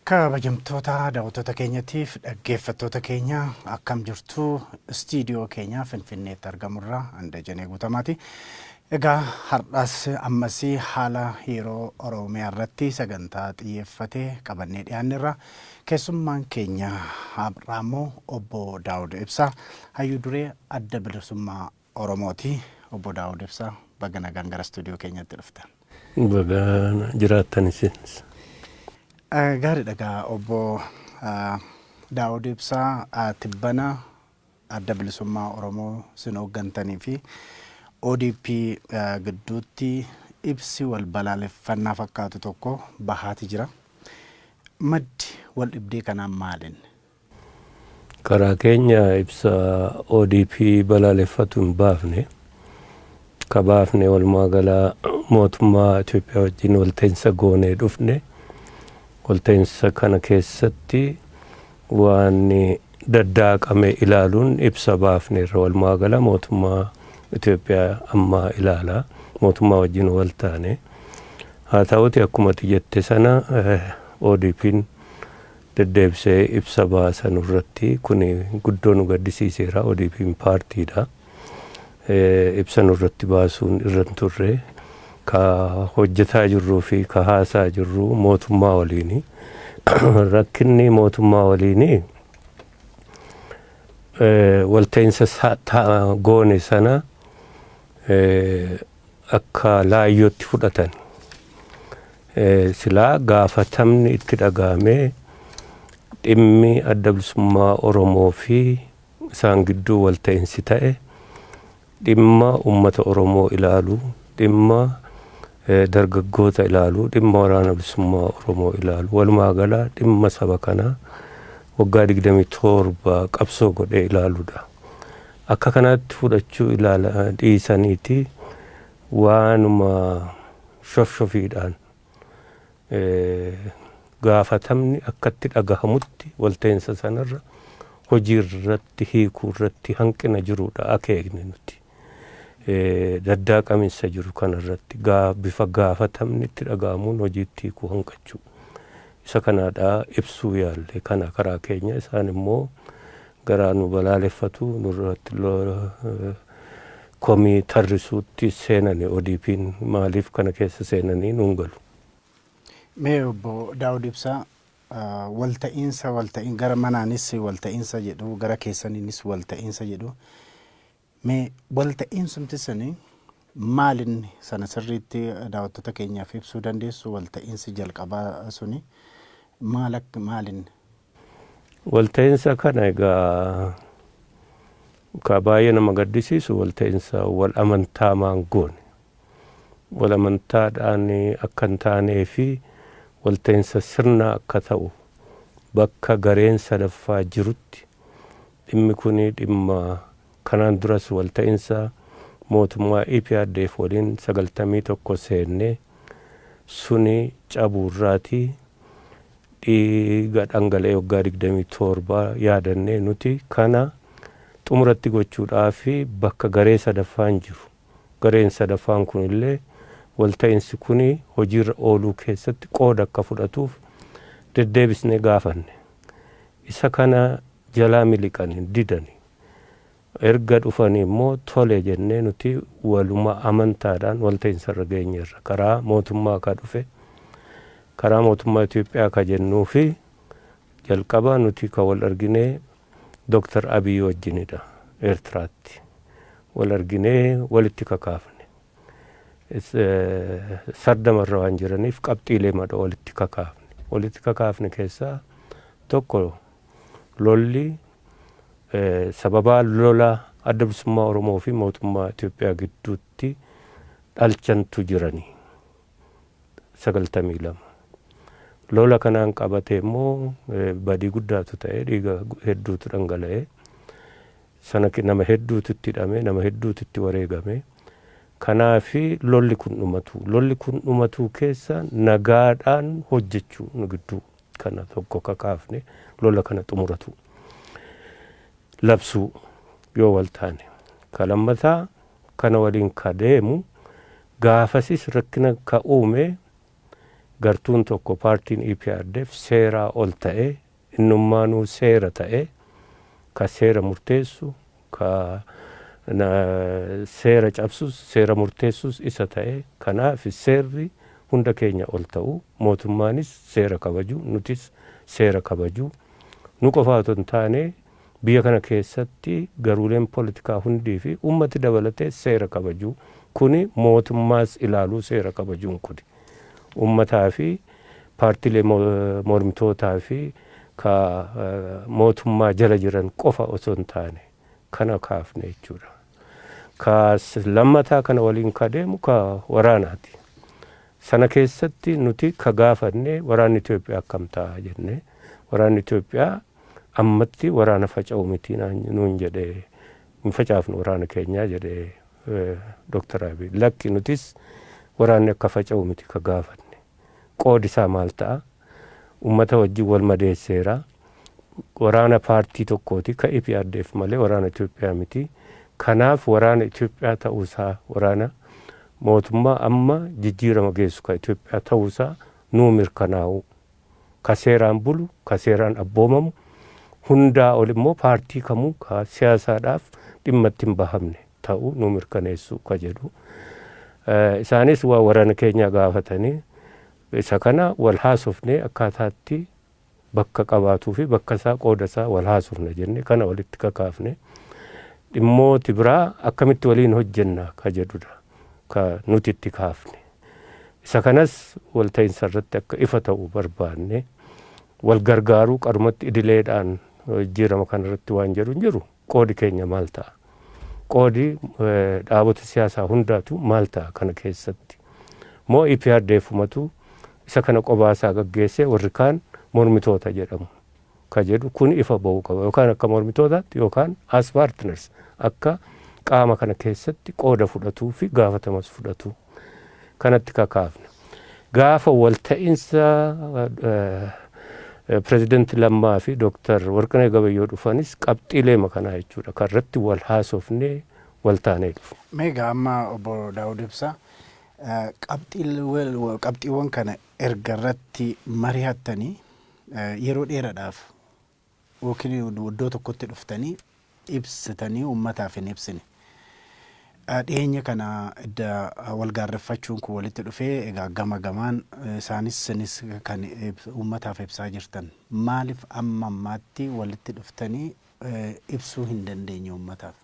Kabajamtoota daawwattoota keenyatiif dhaggeeffattoota keenya, akkam jirtu? Istiidiyoo keenya Finfinneetti argamurraa Andajanee Guutamaati. Egaa har'as ammas haala yeroo Oromiyaa irratti sagantaa xiyyeeffate qabannee dhiyaanneerra. Keessummaan keenya har'aa immoo obbo Daawud Ibsaa, hayyuu duree Adda Bilisummaa Oromooti. Obbo Daawud Ibsaa, baga nagaan gara istuudiyoo keenyatti dhuftan. Baga jiraattan isinis. Gaariidha egaa, obbo Daawud Ibsaa, tibbana Adda Bilisummaa Oromoo isin hooggantanii fi ODP gidduutti ibsi wal balaaleffannaa fakkaatu tokko bahaati jira. Maddi wal dhibdee kanaa maalin? Karaa keenya ibsa ODP balaaleffatu hin baafne. Ka baafne walumaa gala mootummaa Itoophiyaa wajjin walta'iinsa goonee dhufne. Walta'iinsa kana keessatti waan daddaaqame ilaaluun ibsa baafneerra. Walumaa gala mootummaa Itoophiyaa ammaa ilaala. Mootummaa wajjin wal taane. Haa ta'uti, akkuma ati jette sana, ODP'n deddeebisee ibsa baasa nurratti. Kun guddoo nu gaddisiiseera. ODP'n paartiidha. Ibsa nurratti baasuun irra hin turre. Ka hojjetaa jirruu fi ka haasaa jirru mootummaa waliini. Rakkinni mootummaa waliini walta'iinsa goone sana akka laayyootti fudhatan. Silaa gaafatamni itti dhaga'amee dhimmi Adda Bilisummaa Oromoo fi isaan gidduu walta'iinsi ta'e dhimma uummata Oromoo ilaalu, dhimma dargaggoota ilaalu, dhimma Waraana Bilisummaa Oromoo ilaalu, walumaa gala dhimma saba kanaa waggaa 27 qabsoo godhee ilaaluudha. Akka kanaatti fudhachuu ilaala dhiisaniiti waanuma shofshofiidhaan gaafatamni akkatti dhagahamutti walta'iinsa sanarra hojii irratti hiikuu irratti hanqina jiruudha akeekne nuti. Daddaaqaminsa jiru kanarratti bifa gaafatamni itti dhagahamuun hojiitti hiikuu hanqachuu. Isa kanaadha ibsuu yaalle kana karaa keenya. Isaan immoo garaa nu balaaleffatu, nurratti komii tarrisuutti seenani. ODP'n maaliif kana keessa seenanii nuun galu. Mee obbo Daawud Ibsaa, walta'iinsa walta'iin gara manaanis walta'iinsa jedhu, gara keessaniinis walta'iinsa jedhu. Mee walta'iinsumti suni maalinni sana sirriitti daawwattoota keenyaaf ibsuu dandeessu? Walta'iinsi jalqabaa suni maal akka maalinni? Walta'iinsa kana egaa, ka baay'ee nama gaddisiisu, walta'iinsa wal amantaa maan goone. Wal amantaadhaan akka hin taanee fi walta'iinsa sirna akka ta'u bakka gareen sadaffaa jirutti, dhimmi kun dhimma kanaan duras walta'iinsa mootummaa EPRDF waliin 91 seennee suni cabuurraatii dhiiga dhangala'ee waggaa 27 yaadannee, nuti kana xumuratti gochuudhaaf bakka garee sadaffaan jiru. Gareen sadaffaan kun illee walta'iinsi kun hojiirra ooluu keessatti qooda akka fudhatuuf deddeebisnee gaafanne. Isa kana jalaa miliqani, didani. Erga dhufanii immoo tole jennee nuti waluma amantaadhaan walta'iinsa irra geenyeerra. Karaa mootummaa ka dhufe, karaa mootummaa Itoophiyaa ka jennuu fi jalqaba nuti ka wal arginee Dr. Abiy wajjinidha Eertiraatti. Wal arginee walitti kakaafne. Sardamarra waan jiraniif qabxiilee madha walitti kakaafne. Walitti kakaafne keessaa tokko, lolli sababaa lola Adda Bilisummaa Oromoo fi mootummaa Itoophiyaa gidduutti dhalchantu jiranii 92. Lola kanaan qabate immoo badii guddaatu ta'e, dhiiga hedduutu dhangala'e. Sana nama hedduutu itti hidhame, nama hedduutu itti wareegame. Kanaafi lolli kun dhumatu. Lolli kun dhumatuu keessa nagaadhaan hojjechuu nu gidduu kana tokko kakaafne, lola kana xumuratu. Labsuu. Yoo wal taane. Ka lammataa kana waliin ka deemu, gaafasis rakkina ka uume, gartuun tokko, paartiin EPRDF, seeraa ol ta'e, innummaanuu seera ta'e, ka seera murteessu, ka seera cabsus seera murteessus isa ta'e. Kanaaf seerri hunda keenya ol ta'u, mootummaanis seera kabaju, nutis seera kabaju, nu qofa otoo hin taane biyya kana keessatti garuuleen poolitikaa hundii fi ummati dabalatee seera kabaju. Kuni mootummaas ilaaluu, seera kabajuun kuni ummataa fi paartiilee mormitootaa fi ka mootummaa jala jiran qofa osoo hin taane kana kaafne jechuudha. Ka lammataa kana waliin ka deemu ka waraanaati. Sana keessatti nuti ka gaafanne, waraanni Itoophiyaa akkam ta'a jenne. Waraanni Itoophiyaa ammatti waraana faca'u miti nuun jedhee, hin facaafnu waraana keenyaa jedhee Dooktar Abiy. Lakki, nutis waraanni akka faca'u miti ka gaafanne. Qoodi isaa maal ta'a? Uummata wajjin wal madeesseera. Waraana paartii tokkooti ka EPRDF malee waraana Itoophiyaa miti. Kanaaf waraana Itoophiyaa ta'uusaa, waraana mootummaa amma jijjiirama geessu ka Itoophiyaa ta'uusaa nuu mirkanaa'u. Ka seeraan bulu, ka seeraan abboomamu, hundaa ol immoo paartii kamuu ka siyaasaadhaaf dhimma itti hin bahamne ta'uu nuu mirkaneessu ka jedhu. Isaanis waa waraana keenyaa gaafatanii, isa kana wal haasofnee akkaataatti bakka qabaatuu fi bakka isaa, qooda isaa wal haasofna jenne kana walitti kakaafne. Dhimmooti biraa akkamitti waliin hojjenna ka jedhudha ka nuti itti kaafne. Isa kanas walta'iinsa irratti akka ifa ta'u barbaanne. Wal gargaaruu qarumatti idileedhaan jijjiirama kanarratti waan jedhu hin jiru. Qoodi keenya maal ta'a? Qoodi dhaabota siyaasaa hundaatu maal ta'a kana keessatti? Moo EPRDFumatu isa kana qobaasaa gaggeessee warri kaan mormitoota jedhamu ka jedhu kun ifa ba'uu qaba. Yookaan akka mormitootaatti yookaan as partners, akka qaama kana keessatti qooda fudhatuu fi gaafatamas fudhatu kanatti kakaafna. Gaafa walta'iinsa Pireezidanti Lammaa fi Dooktar Warqinee Gabayyoo dhufanis qabxiilee kanaa jechuudha kan irratti wal haasofnee wal taanee dhufne. Meegaa amma obbo Daawud Ibsaa, qabxiiwwan kana erga irratti mari'attanii yeroo dheeraadhaaf yookiin iddoo tokkotti dhuftanii ibsitanii uummataaf hin ibsine. Dhiyeenya kana edda walgaarreffachuun kun walitti dhufee, egaa gama gamaan isaanis sinis kan uummataaf ibsaa jirtan. Maaliif amma ammaatti walitti dhuftanii ibsuu hin dandeenye uummataaf?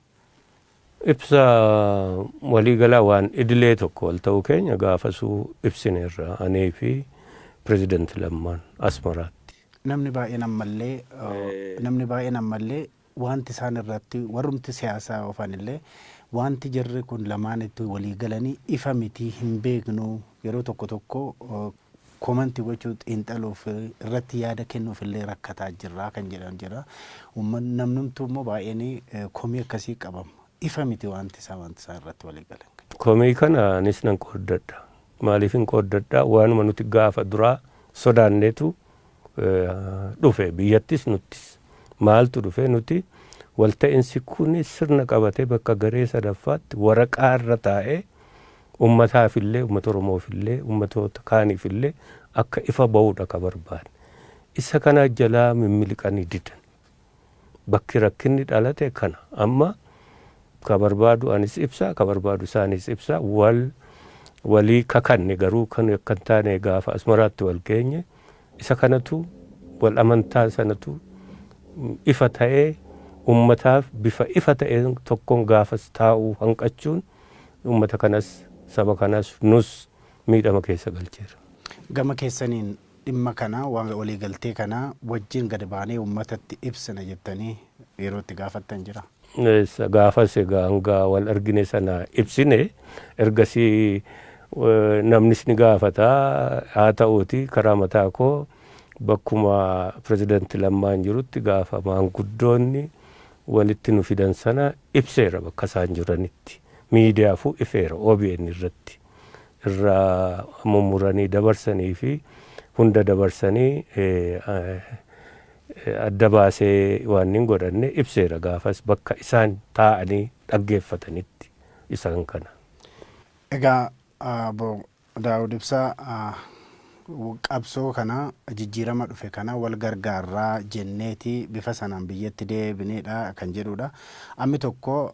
Ibsa waliigalaa waan idilee tokko wal ta'uu keenya gaafasuu ibsineerra, anii fi Pireezidanti Lammaan Asmaraatti. Namni baay'een ammallee wanti isaan irratti warrumti siyaasaa oofan illee wanti jarri kun lamaan itti walii galanii ifa miti, hin beeknu, yeroo tokko tokko comment gochuu, xiinxaluuf, irratti yaada kennuuf illee rakkataa jirra kan jedhan jira. Namnumtuu immoo baay'een komii akkasii qabama. Ifa miti wanti isaa irratti walii galan. Komii kana anis nan qooddadha. Maaliif hin qooddadha? Waanuma nuti gaafa duraa sodaanneetu dhufe biyyattis nuttis. Maaltu dhufe? Nuti walta'iinsi kun sirna qabatee bakka garee sadaffaatti waraqaa irra taa'ee ummataafillee, ummata Oromoofillee, ummatoota kaaniifillee akka ifa ba'uudha ka barbaanne. Isa kana jalaa mimmiliqanii didan. Bakki rakkinni dhalate kana. Amma ka barbaadu anis ibsa, ka barbaadu isaanis ibsa, wal walii kakanne. Garuu kan akka hin taane gaafa Asmaraatti wal geenye isa kanatu, wal amantaa sanatu ifa ta'ee ummataaf bifa ifa ta'een tokkoon gaafas taa'uu hanqachuun ummata kanas, saba kanas, nus miidhama keessa galcheera. Gama keessaniin dhimma kana, waan waliigaltee kana wajjin gadi baanee uummatatti ibsina jettanii yeroo itti gaafattan jira? Gaafas egaa hanga wal argine sana ibsine. Ergasii namnis ni gaafata. Haa ta'uuti, karaa mataa koo bakkuma Pireezidanti Lammaan jirutti gaafa maanguddoonni walitti nu fidan sana ibseera. Bakka isaan jiranitti miidiyaafuu ifeera, OBN irratti irraa mummuranii dabarsanii fi hunda dabarsanii. Adda baasee waan hin godhanne ibseera gaafas bakka isaan taa'anii dhaggeeffatanitti isaan kana. Egaa obbo Daawud Ibsaa, qabsoo kana, jijjiirama dhufe kana wal gargaarraa jenneeti bifa sanaan biyyatti deebineedha kan jedhudha. Ammi tokko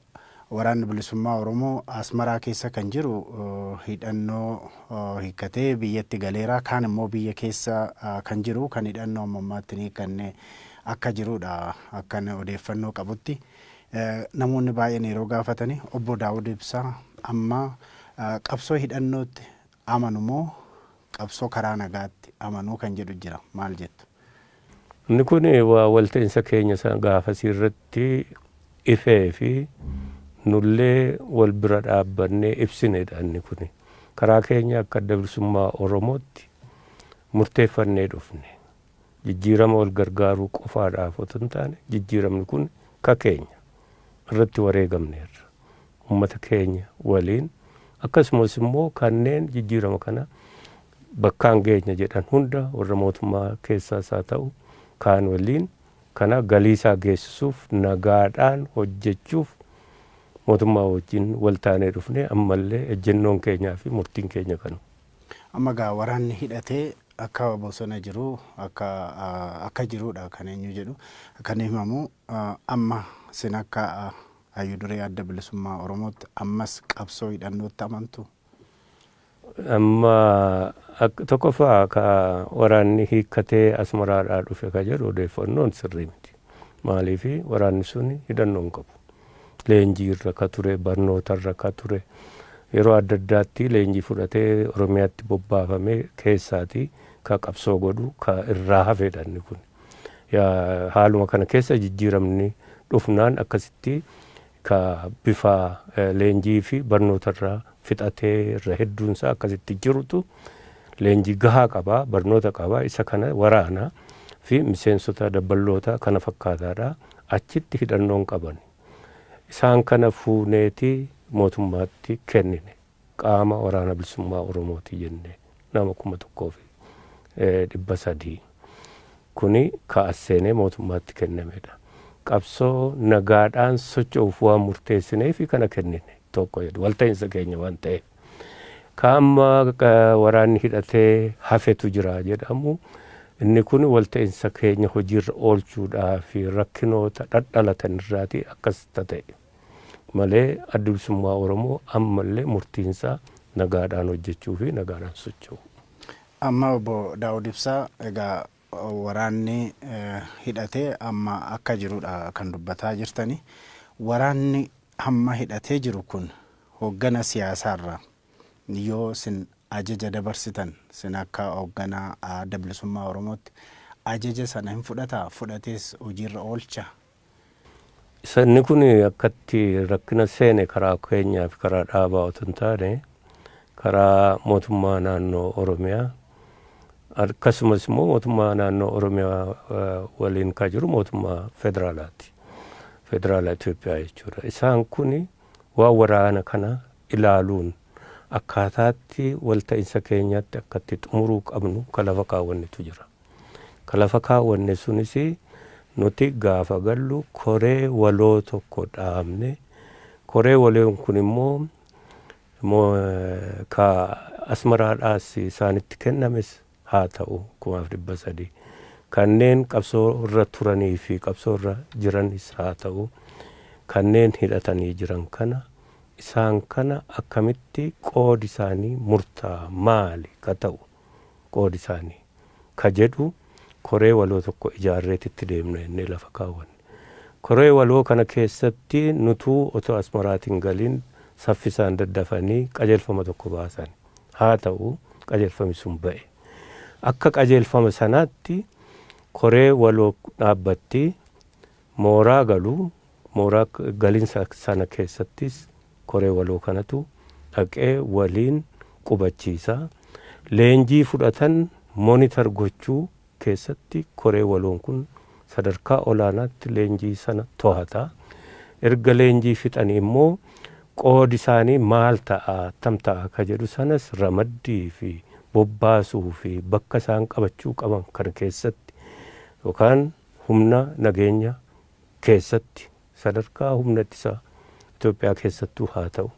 Waraanni Bilisummaa Oromoo Asmaraa keessa kan jiru hidhannoo hiikkatee biyyatti galeera. Kaan immoo biyya keessa kan jiru kan hidhannoo amma ammaatti hin hiikkanne akka jirudha akkan odeeffannoo qabutti. Namoonni baay'een yeroo gaafatani, obbo Daawud Ibsaa amma qabsoo hidhannootti amanu moo qabsoo karaa nagaatti amanuu kan jedhu jira. Maal jettu? Inni kun waa walta'iinsa keenya sana gaafasii irratti ifee fi nullee wal bira dhaabbannee ibsinedha inni kun. Karaa keenya akka Adda Bilisummaa Oromootti murteeffannee dhufne. Jijjiirama wal gargaaruu qofaadhaaf otoo hin taane, jijjiiramni kun ka keenya irratti wareegamneerra. Uummata keenya waliin, akkasumas immoo kanneen jijjiirama kana bakkaan geenya jedhan hunda, warra mootummaa keessaas haa ta'u kaan waliin, kana galiisaa geessisuuf nagaadhaan hojjechuuf mootummaa wajjin wal taanee dhufne. Ammallee ejjennoon keenyaa fi murtiin keenya kanu. Amma gaa waraanni hidhatee akka bosona jiru akka jirudha kan eenyu jedhu kan himamu. Amma sin akka hayyu duree Adda Bilisummaa Oromootti ammas qabsoo hidhannootti amantu? Amma tokkoffaa, ka waraanni hiikkatee Asmaraadhaa dhufe ka jedhu odeeffannoon sirrii miti. Maaliifi, waraanni sun hidhannoo hin qabu. Leenjii irra ka ture, barnoota irra ka ture, yeroo adda addaatti leenjii fudhatee Oromiyaatti bobbaafamee keessaati ka qabsoo godhu ka irraa hafedha inni kun. Haaluma kana keessa jijjiiramni dhufnaan akkasitti ka bifa leenjii fi barnoota irraa fixatee irra hedduunsaa akkasitti jirutu leenjii gahaa qabaa, barnoota qabaa. Isa kana waraana fi miseensota dabballoota kana fakkaataadha, achitti hidhannoon qaban. Isaan kana fuuneeti mootummaatti kennine, qaama Waraana Bilisummaa Oromooti jenne, nama 1300 kuni ka as seenee mootummaatti kennamedha. Qabsoo nagaadhaan socho'uuf waan murteessinee fi kana kennine tokko jedhu walta'iinsa keenya waan ta'eef. Ka amma waraanni hidhatee hafetu jira jedhamu, inni kun walta'iinsa keenya hojiirra oolchuudhaa fi rakkinoota dhadhalatan irraati akkas ta'e malee, Addi Bilisummaa Oromoo ammallee murtiinsaa nagaadhaan hojjechuu fi nagaadhaan socho'u. Amma obbo Daawud Ibsaa, egaa waraanni hidhatee amma akka jirudha kan dubbataa jirtani. Waraanni hamma hidhatee jiru kun hooggana siyaasaarraa yoo sin ajaja dabarsitan, sin akka hoogganaa Adda Bilisummaa Oromootti ajaja sana hin fudhataa? Fudhatees hojiirra oolcha? Inni kun akkatti rakkina seene karaa keenyaa fi karaa dhaabaa otoo hin taane, karaa mootummaa naannoo Oromiyaa, akkasumas immoo mootummaa naannoo Oromiyaa waliin kan jiru mootummaa federaalaati. Federaala Itoophiyaa jechuudha. Isaan kun waan waraana kana ilaaluun akkaataatti walta'iinsa keenyatti akkatti xumuruu qabnu ka lafa kaawwannetu jira. Ka lafa kaawwanne sunis, nuti gaafa gallu koree waloo tokko dhaabne. Koree waloon kun immoo ka Asmaraadhaas isaanitti kennames haa ta'u, 1300 kanneen qabsoo irra turanii fi qabsoo irra jiranis haa ta'u, kanneen hidhatanii jiran kana, isaan kana akkamitti qoodi isaanii murtaa, maali ka ta'u qoodi isaanii ka jedhu, koree waloo tokko ijaarreetitti deemna jennee lafa kaawwanne. Koree waloo kana keessatti nutuu otoo Asmaraatiin galiin saffisaan daddafanii qajeelfama tokko baasan. Haa ta'u, qajeelfamni sun ba'e. Akka qajeelfama sanaatti koree waloo dhaabbatti mooraa galu, mooraa galinsa sana keessattis koree waloo kanatu dhaqee waliin qubachiisa. Leenjii fudhatan monitor gochuu keessatti koree waloon kun sadarkaa olaanaatti leenjii sana to'ata. Erga leenjii fixanii immoo qoodi isaanii maal ta'a, attam ta'a ka jedhu sanas ramaddii fi bobbaasuu fi bakka isaan qabachuu qaban kan keessatti yookaan Humna nageenya keessatti, sadarkaa humna ittisaa Itoophiyaa keessattuu haa ta'u,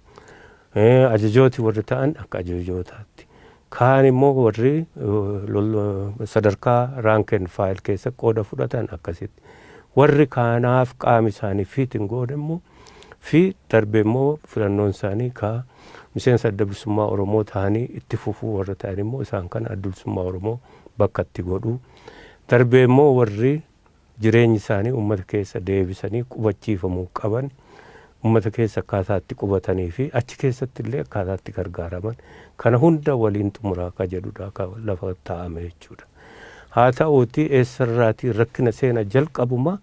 ajajooti warri ta'an akka ajajootaatti. Kaan immoo warri sadarkaa rank and file keessa qooda fudhatan akkasitti. Warri kaanaaf qaami isaanii fiitin goone immoo fi darbee immoo filannoon isaanii ka miseensa Adda Bilisummaa Oromoo ta'anii itti fufuu warra ta'an immoo isaan kana Adda Bilisummaa Oromoo bakka itti godhu. Darbee immoo warri jireenyi isaanii uummata keessa deebisanii qubachiifamuu qaban, uummata keessa akkaataa itti qubatanii fi achi keessatti illee akkaataa itti gargaaraman kana hunda waliin xumuraa ka jedhudha ka lafa taa'ame jechuudha. Haa ta'uuti, eessarraatii rakkina seena? Jalqabuma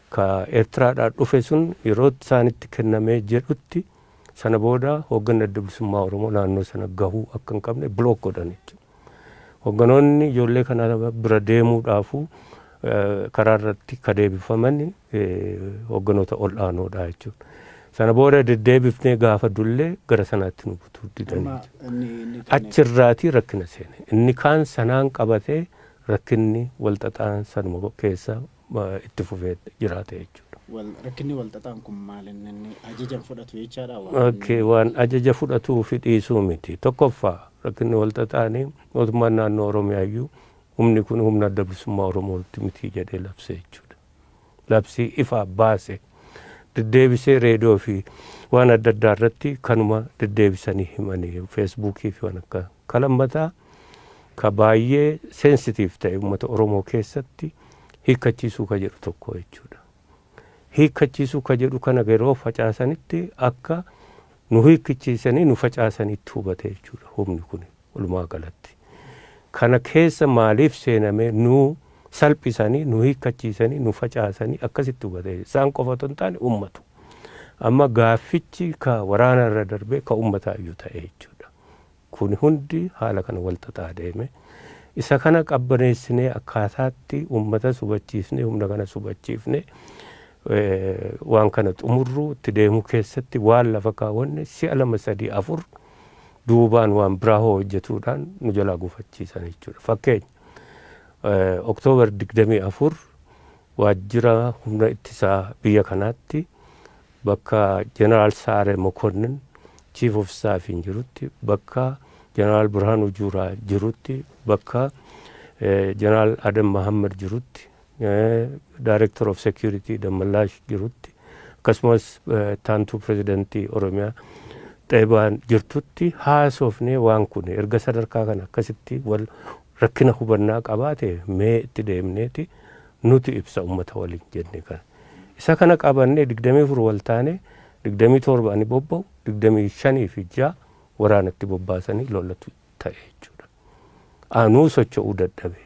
ka Eertiraadhaa dhufe sun yeroo isaanitti kennamee jedhutti, sana booda hoogganni Adda Bilisummaa Oromoo naannoo sana gahuu akka hin qabne block godhan jechuudha. Hoogganoonni ijoollee kana bira deemuudhaafuu karaa irratti ka deebifaman hoogganoota ol'aanoodha jechuudha. Sana booda deddeebifnee gaafa dullee gara sanaatti nu butuu didanii. Achirraatii rakkina seene. Inni kaan sanaan qabatee rakkinni walxaxaan sanuma keessa itti fufee jiraate jechuudha. Rakkinni walxaxaan kun maal? Inni ajaja fudhatu jechaadha? Okay, waan ajaja fudhatuu fi dhiisuu miti. Tokkoffaa, rakkinni walxaxaanii mootummaan naannoo Oromiyaa iyyuu humni kun humna Adda Bilisummaa Oromootti miti jedhee labse jechuudha. Labsii ifaa baase, deddeebisee reediyoo fi waan adda addaa irratti kanuma deddeebisanii himanii, Feesbuukii fi waan akka kalammataa. Ka baay'ee sensitiif ta'e uummata Oromoo keessatti hiikkachiisuu ka jedhu tokko jechuudha. Hiikkachiisuu ka jedhu kana yeroo facaasanitti akka nu hiikkachiisanii nu facaasanitti hubate jechuudha humni kun walumaa galatti. Kana keessa maaliif seename? Nu salphisanii, nu hiikkachiisanii, nu facaasanii akkasitti hubate. Isaan qofa otoo hin taane uummatu. Amma gaaffichi ka waraana irra darbee ka uummataa iyyuu ta'e jechuudha. Kun hundi haala kana wal xaxaa deeme. Isa kana qabbaneessinee, akkaataatti uummata hubachiisnee, humna kana hubachiifnee, waan kana xumurru itti deemuu keessatti waan lafa kaawwanne si'a lama, sadii, afur duubaan waan biraa hojjetuudhaan nu jalaa gufachiisan jechuudha. Fakkeenya, Oktoobar 24 waajjira humna ittisaa biyya kanaatti, bakka Jeneraal Saare Mokonnin Chief of Staffiin jirutti, bakka Jeneraal Birhaanuu Juuraa jirutti, bakka Jeneraal Adam Mahammad jirutti, Director of Security Dammallaash jirutti, akkasumas taantuu pirezidantii Oromiyaa Xeebaan jirtutti haasofnee, waan kun erga sadarkaa kana akkasitti wal rakkina hubannaa qabaate mee itti deemneeti nuti ibsa uummata waliin jenne kana. Isa kana qabannee 24 wal taane, 27 ani bobba'u, 25 fi 6 waraanatti bobbaasanii lolatu ta'e jechuudha. Anuu socho'uu dadhabe.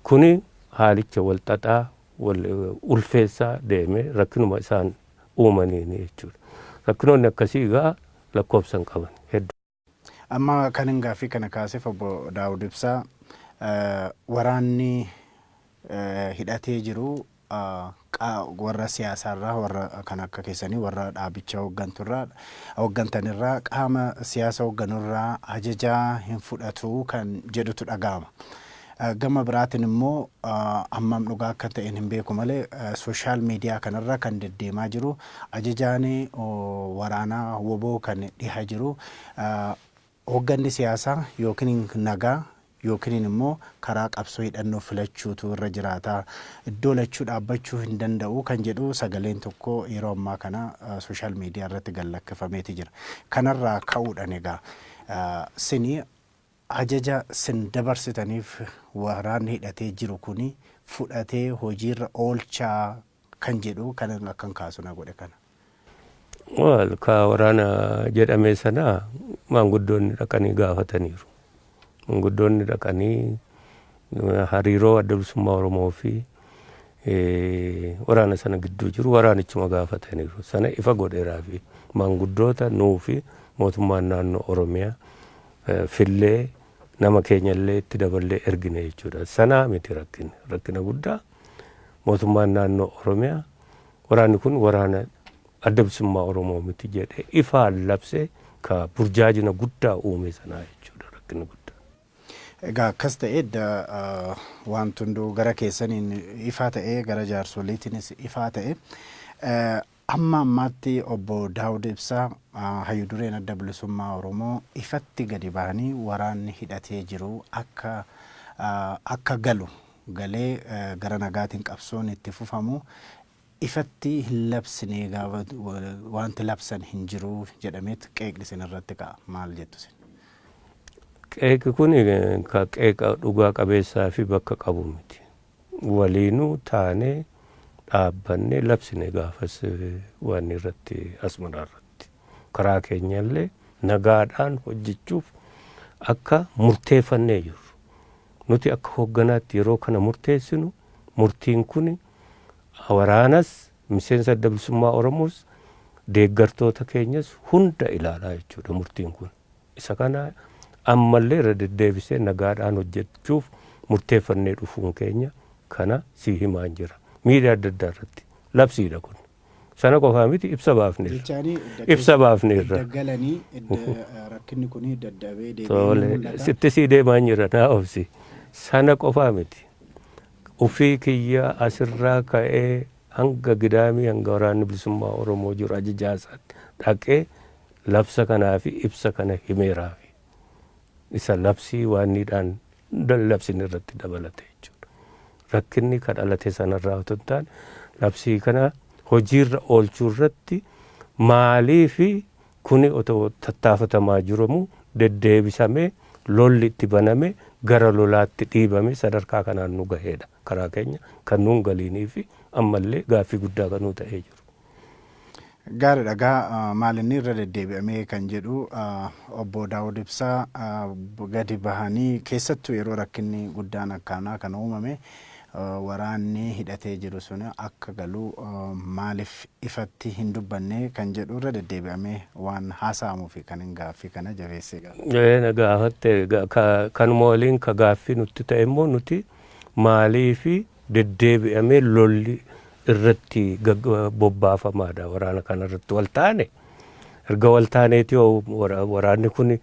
Kuni haalicha wal xaxaa, wal ulfeessaa deeme, rakkinuma isaan uumaniini jechuudha. Rakkinoonni akkasii egaa lakkoofsa hin qaban hedduu. Amma kan hin gaaffii kana kaaseef, obbo Daawud Ibsaa, waraanni hidhatee jiru warra siyaasaarraa, warra kan akka keessanii warra dhaabicha hoogganturraa, hooggantanirraa, qaama siyaasa hoogganurraa ajajaa hin fudhatu kan jedhutu dhaga'ama. Gama biraatiin immoo hammam dhugaa akka ta'een hin beeku malee, social media kanarra kan deddeemaa jiru, ajajaan waraanaa WBO kan dhiha jiru hoogganni siyaasaa yookiin nagaa yookiin immoo karaa qabsoo hidhannoo filachuutu irra jiraata. Iddoo lachuu dhaabbachuu hin danda'u kan jedhu sagaleen tokko yeroo ammaa kana social media irratti gallakkifameeti jira. Kanarraa ka'uudhaan egaa sini ajaja sin dabarsitaniif waraanni hidhatee jiru kuni fudhatee hojiirra oolchaa kan jedhu kan akkan kaasu na godhe kana. Wal ka waraana jedhame sana maanguddoonni dhaqanii gaafataniiru. Maanguddoonni dhaqanii hariiroo Adda Bilisummaa Oromoo fi waraana sana gidduu jiru waraanichuma gaafataniiru. Sana ifa godheeraa fi maanguddoota nuu fi mootummaan naannoo Oromiyaa fillee nama keenyallee itti daballee ergine jechuudha. Sanaa miti rakkinni. Rakkina guddaa mootummaan naannoo Oromiyaa waraanni kun waraana Adda Bilisummaa Oromoo miti jedhee ifaan labsee ka burjaajina guddaa uume sanaa jechuudha rakkinni guddaa. Egaa akkas ta'e, edda wanti hunduu gara keessaniin ifaa ta'e, gara jaarsoliitiinis ifaa ta'e, amma ammaatti obbo Daawud Ibsaa, hayyu dureen Adda Bilisummaa Oromoo, ifatti gadi bahanii waraanni hidhatee jiru akka galu, galee gara nagaatiin qabsoon itti fufamu ifatti hin labsine, gaafa wanti labsan hin jiru jedhameet qeeqni isin irratti ka'a. Maal jettu isin? Qeeqi kun ka qeeqa dhugaa qabeessaa fi bakka qabu miti. Waliinuu taanee dhaabbannee labsine gaafas waan irratti Asmaraa irratti. Karaa keenyallee nagaadhaan hojjechuuf akka murteeffannee jirru. Nuti akka hoogganaatti yeroo kana murteessinu, murtiin kun waraanas, miseensa Adda Bilisummaa Oromoos, deeggartoota keenyas hunda ilaalaa jechuudha murtiin kun. Isa kana ammallee irra deddeebisee nagaadhaan hojjechuuf murteeffannee dhufuun keenya kana sii himaan jira. Miidiyaa adda addaa irratti labsiidha kun. Sana qofaa miti, ibsa baafneerra. Jechaani Ibsa baafneerra. Edda galanii, edda rakkinni kun daddabee deebi'ee Tole, mul'ata. Sitti sii deemaa jira, naa obsi. Sana qofaa miti. Ufii kiyya asirraa ka'ee hanga Gidaamii, hanga Waraanni Bilisummaa Oromoo jiru ajajaa isaatti dhaqee labsa kanaa fi ibsa kana himeeraafi. Isa labsii waanniidhaan labsin irratti dabalate jechuudha. Rakkinni ka dhalate sanarraa otoo hin taane, labsii kana hojiirra oolchuu irratti maalii fi kuni otoo tattaafatamaa jiramu deddeebisamee lolli itti baname, gara lolaatti dhiibame, sadarkaa kanaan nu gaheedha. Karaa keenya kan nuun galiinii fi ammallee gaaffii guddaa kan nuu ta'ee jiru. Gaariidha. Egaa maal inni irra deddeebi'amee kan jedhu, obbo Daawud Ibsaa gadi bahanii, keessattuu yeroo rakkinni guddaan akkanaa kan uumame, waraanni hidhatee jiru sun akka galu maaliif ifatti hin dubbanne kan jedhu irra deddeebi'amee waan haasa'amuu fi kan hin gaaffii kana jabeessee gaafate. Na gaafatte, kanuma waliin ka gaaffii nutti ta'e immoo, nuti maaliifi deddeebi'amee lolli irratti bobbaafamaadha waraana kana irratti wal taane? Erga wal taaneeti waraanni kun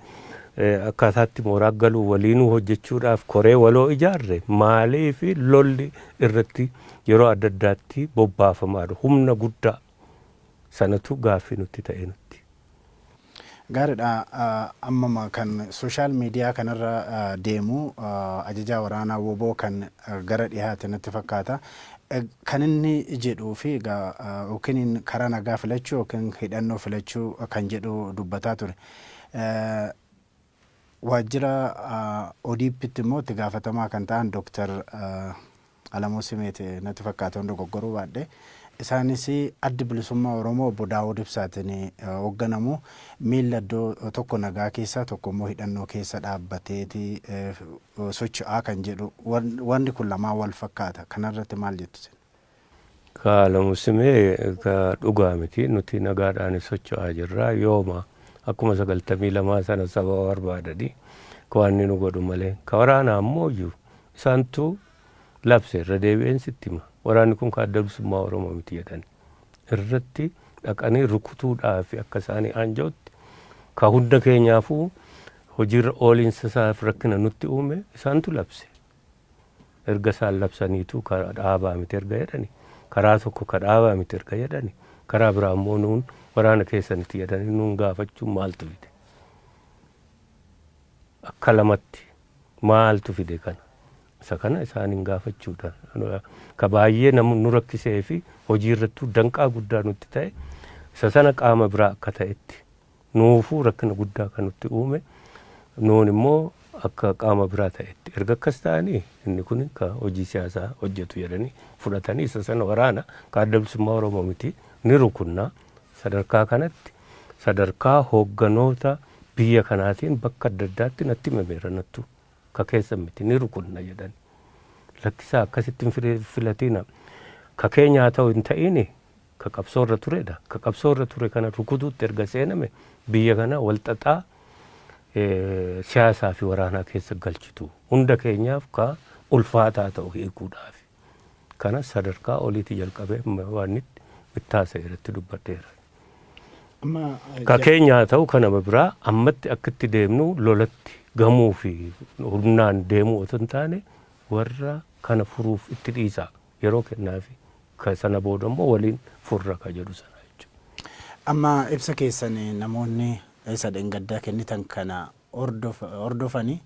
akkaataatti mooraa galuu waliinuu hojjechuudhaaf koree waloo ijaarre, maaliifi lolli irratti yeroo adda addaatti bobbaafamaadha humna guddaa? Sanatu gaaffii nutti ta'e nutti. Gaariidha. Ammama kan social media kanarra deemu ajajaa waraanaa WBO kan gara dhihaate natti fakkaata. Kan inni jedhuu fi egaa yookiin karaa nagaa filachuu yookiin hidhannoo filachuu kan jedhu dubbataa ture. Waajjira ODP'tti immoo itti gaafatamaa kan ta'an Dooktar Alamuu Simeeti natti fakkaata, hunda dogoggoruu baadhe. Isaanis Addi Bilisummaa Oromoo obbo Daawud Ibsaatiin hoogganamu miilla iddoo tokko nagaa keessa, tokko immoo hidhannoo keessa dhaabbateeti socho'aa kan jedhu, wanni kun lamaan wal fakkaata. Kanarratti maal jettu isin? Ka Alamuu Simee ka dhugaa miti. Nuti nagaadhaan socho'aa jirra. Yooma akkuma 92 sana sababa barbaadanii ka waan nu godhu malee. Ka waraanaa ammoo iyyuu isaantu labse, irra deebi'een sitti hima. Waraanni kun ka Adda Bilisummaa Oromoo miti jedhani. Irratti dhaqanii rukutuudhaaf akka isaanii aanja'utti ka hunda keenyaafuu hojiirra ooliinsa isaaf rakkina nutti uume isaantu labse. Erga isaan labsaniitu ka dhaabaa miti erga jedhani, karaa tokko ka dhaabaa miti erga jedhani, karaa biraa immoo nuun waraana keessanitti jedhanii nuun gaafachuun maaltu fide? Akka lamatti maaltu fide kana? Isa kana isaaniin gaafachuudha. Ka baay'ee nu rakkisee fi hojii irrattuu danqaa guddaa nutti ta'e isa sana, qaama biraa akka ta'etti nuufuu rakkina guddaa kan nutti uume, nuun immoo akka qaama biraa ta'etti erga akkas ta'anii inni kun ka hojii siyaasaa hojjetu jedhanii fudhatanii, isa sana waraana ka Adda Bilisummaa Oromoo miti, ni rukunnaa, sadarkaa kanatti sadarkaa hoogganoota biyya kanaatiin bakka adda addaatti natti himameera, nattu ka keessa miti, ni rukunna jedhani. Lakkisaa, akkasitti hin filatina. Ka keenya haa ta'u hin ta'ini, ka qabsoo irra turedha. Ka qabsoo irra ture kana rukutuutti erga seename biyya kana walxaxaa siyaasaa fi waraanaa keessa galchitu. Hunda keenyaaf ka ulfaataa ta'u hiikuudhaaf. Kana sadarkaa oliitii jalqabee waan itti bittaasa irratti dubbadheera. Ka keenya haa ta'u kan nama biraa, ammatti akka itti deemnu lolatti Gamuu fi humnaan deemuu otoo hin taane, warra kana furuuf itti dhiisaa, yeroo kennaafi, ka sana booda immoo waliin furra ka jedhu sana jechuudha. Amma ibsa keessan namoonni isa dheengaddaa kennitan kana hordofani,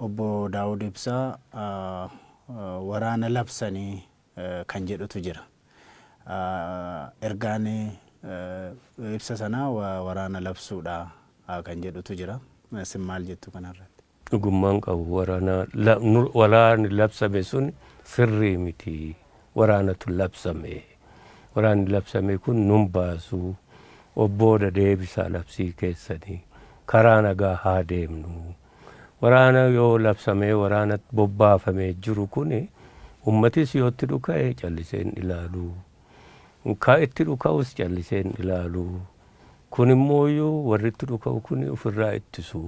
Obbo Daawud Ibsaa waraana labsanii kan jedhutu jira. Ergaan ibsa sanaa waraana labsuudha kan jedhutu jira. Isin maal jettu kanarratti? Dhugummaan qabu. Waraana waraanni labsame sun sirrii miti. Waraanatu labsame. Waraanni labsame kun nun baasu. Obbooda deebisaa labsii keessanii. Karaa nagaa haa deemnu. Waraana yoo labsamee waraana bobbaafamee jiru kun, ummatis yoo itti dhuka'e callisee hin ilaalu. Ka itti dhuka'us callisee hin ilaalu. Kun immoo warri itti dhuka'u kun ofirraa ittisu.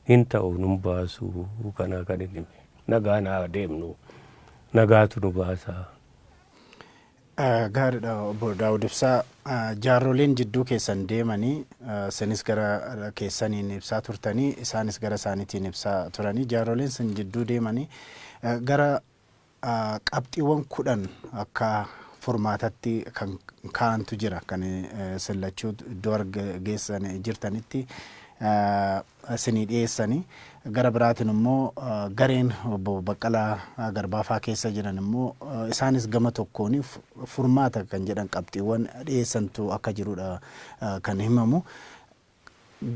Hin ta'u, nun baasu. Kanaa kan hin hime. Nagaan haa deemnu. Nagaatu nu baasa. Gaariidha, Obbo Daawud Ibsaa. Jaarroleen jidduu keessan deemanii, isinis gara keessaniin ibsaa turtanii, isaanis gara isaaniitiin ibsaa turanii, jaarroleen isin jidduu deemanii gara qabxiiwwan 10 akka furmaatatti kan kaa'antu jira, kan isin lachuu iddoo geessan jirtanitti isinii dhiyeessanii. Gara biraatiin immoo gareen Obbo Baqqalaa Garbaafaa keessa jiran immoo isaanis gama tokkoon furmaata kan jedhan qabxiiwwan dhiyeessantu akka jirudha kan himamu.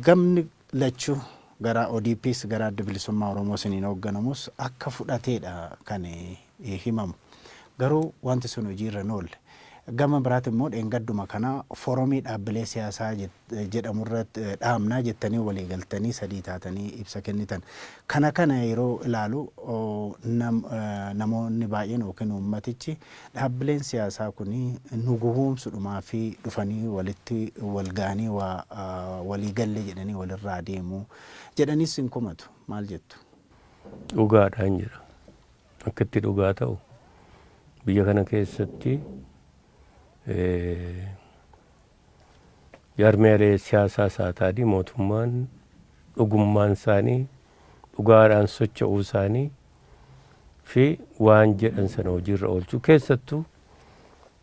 Gamni lachuu, gara ODPs gara Adda Bilisummaa Oromoo isiniin hoogganamus, akka fudhateedha kan himamu. Garuu wanti sun hojiirra hin oolle. Gama biraati immoo dheengadduma kana foromii dhaabbilee siyaasaa jedhamu irratti dhaabnaa jettanii walii galtanii sadii taatanii ibsa kennitan. Kana yeroo ilaalu namoonni baay'een yookiin uummatichi dhaabbileen siyaasaa kun nu gowwoomsudhumaa fi dhufanii walitti wal ga'anii waa walii galle jedhanii walirraa deemu jedhaniis hin komatu. Maal jettu? Dhugaadhaan jira. Akka itti dhugaa ta'u, biyya kana keessatti jaarmiyaalee siyaasaa isaa ta'anii mootummaan dhugummaan isaanii, dhugaadhaan socho'uu isaanii fi waan jedhan sana hojiirra oolchuu, keessattuu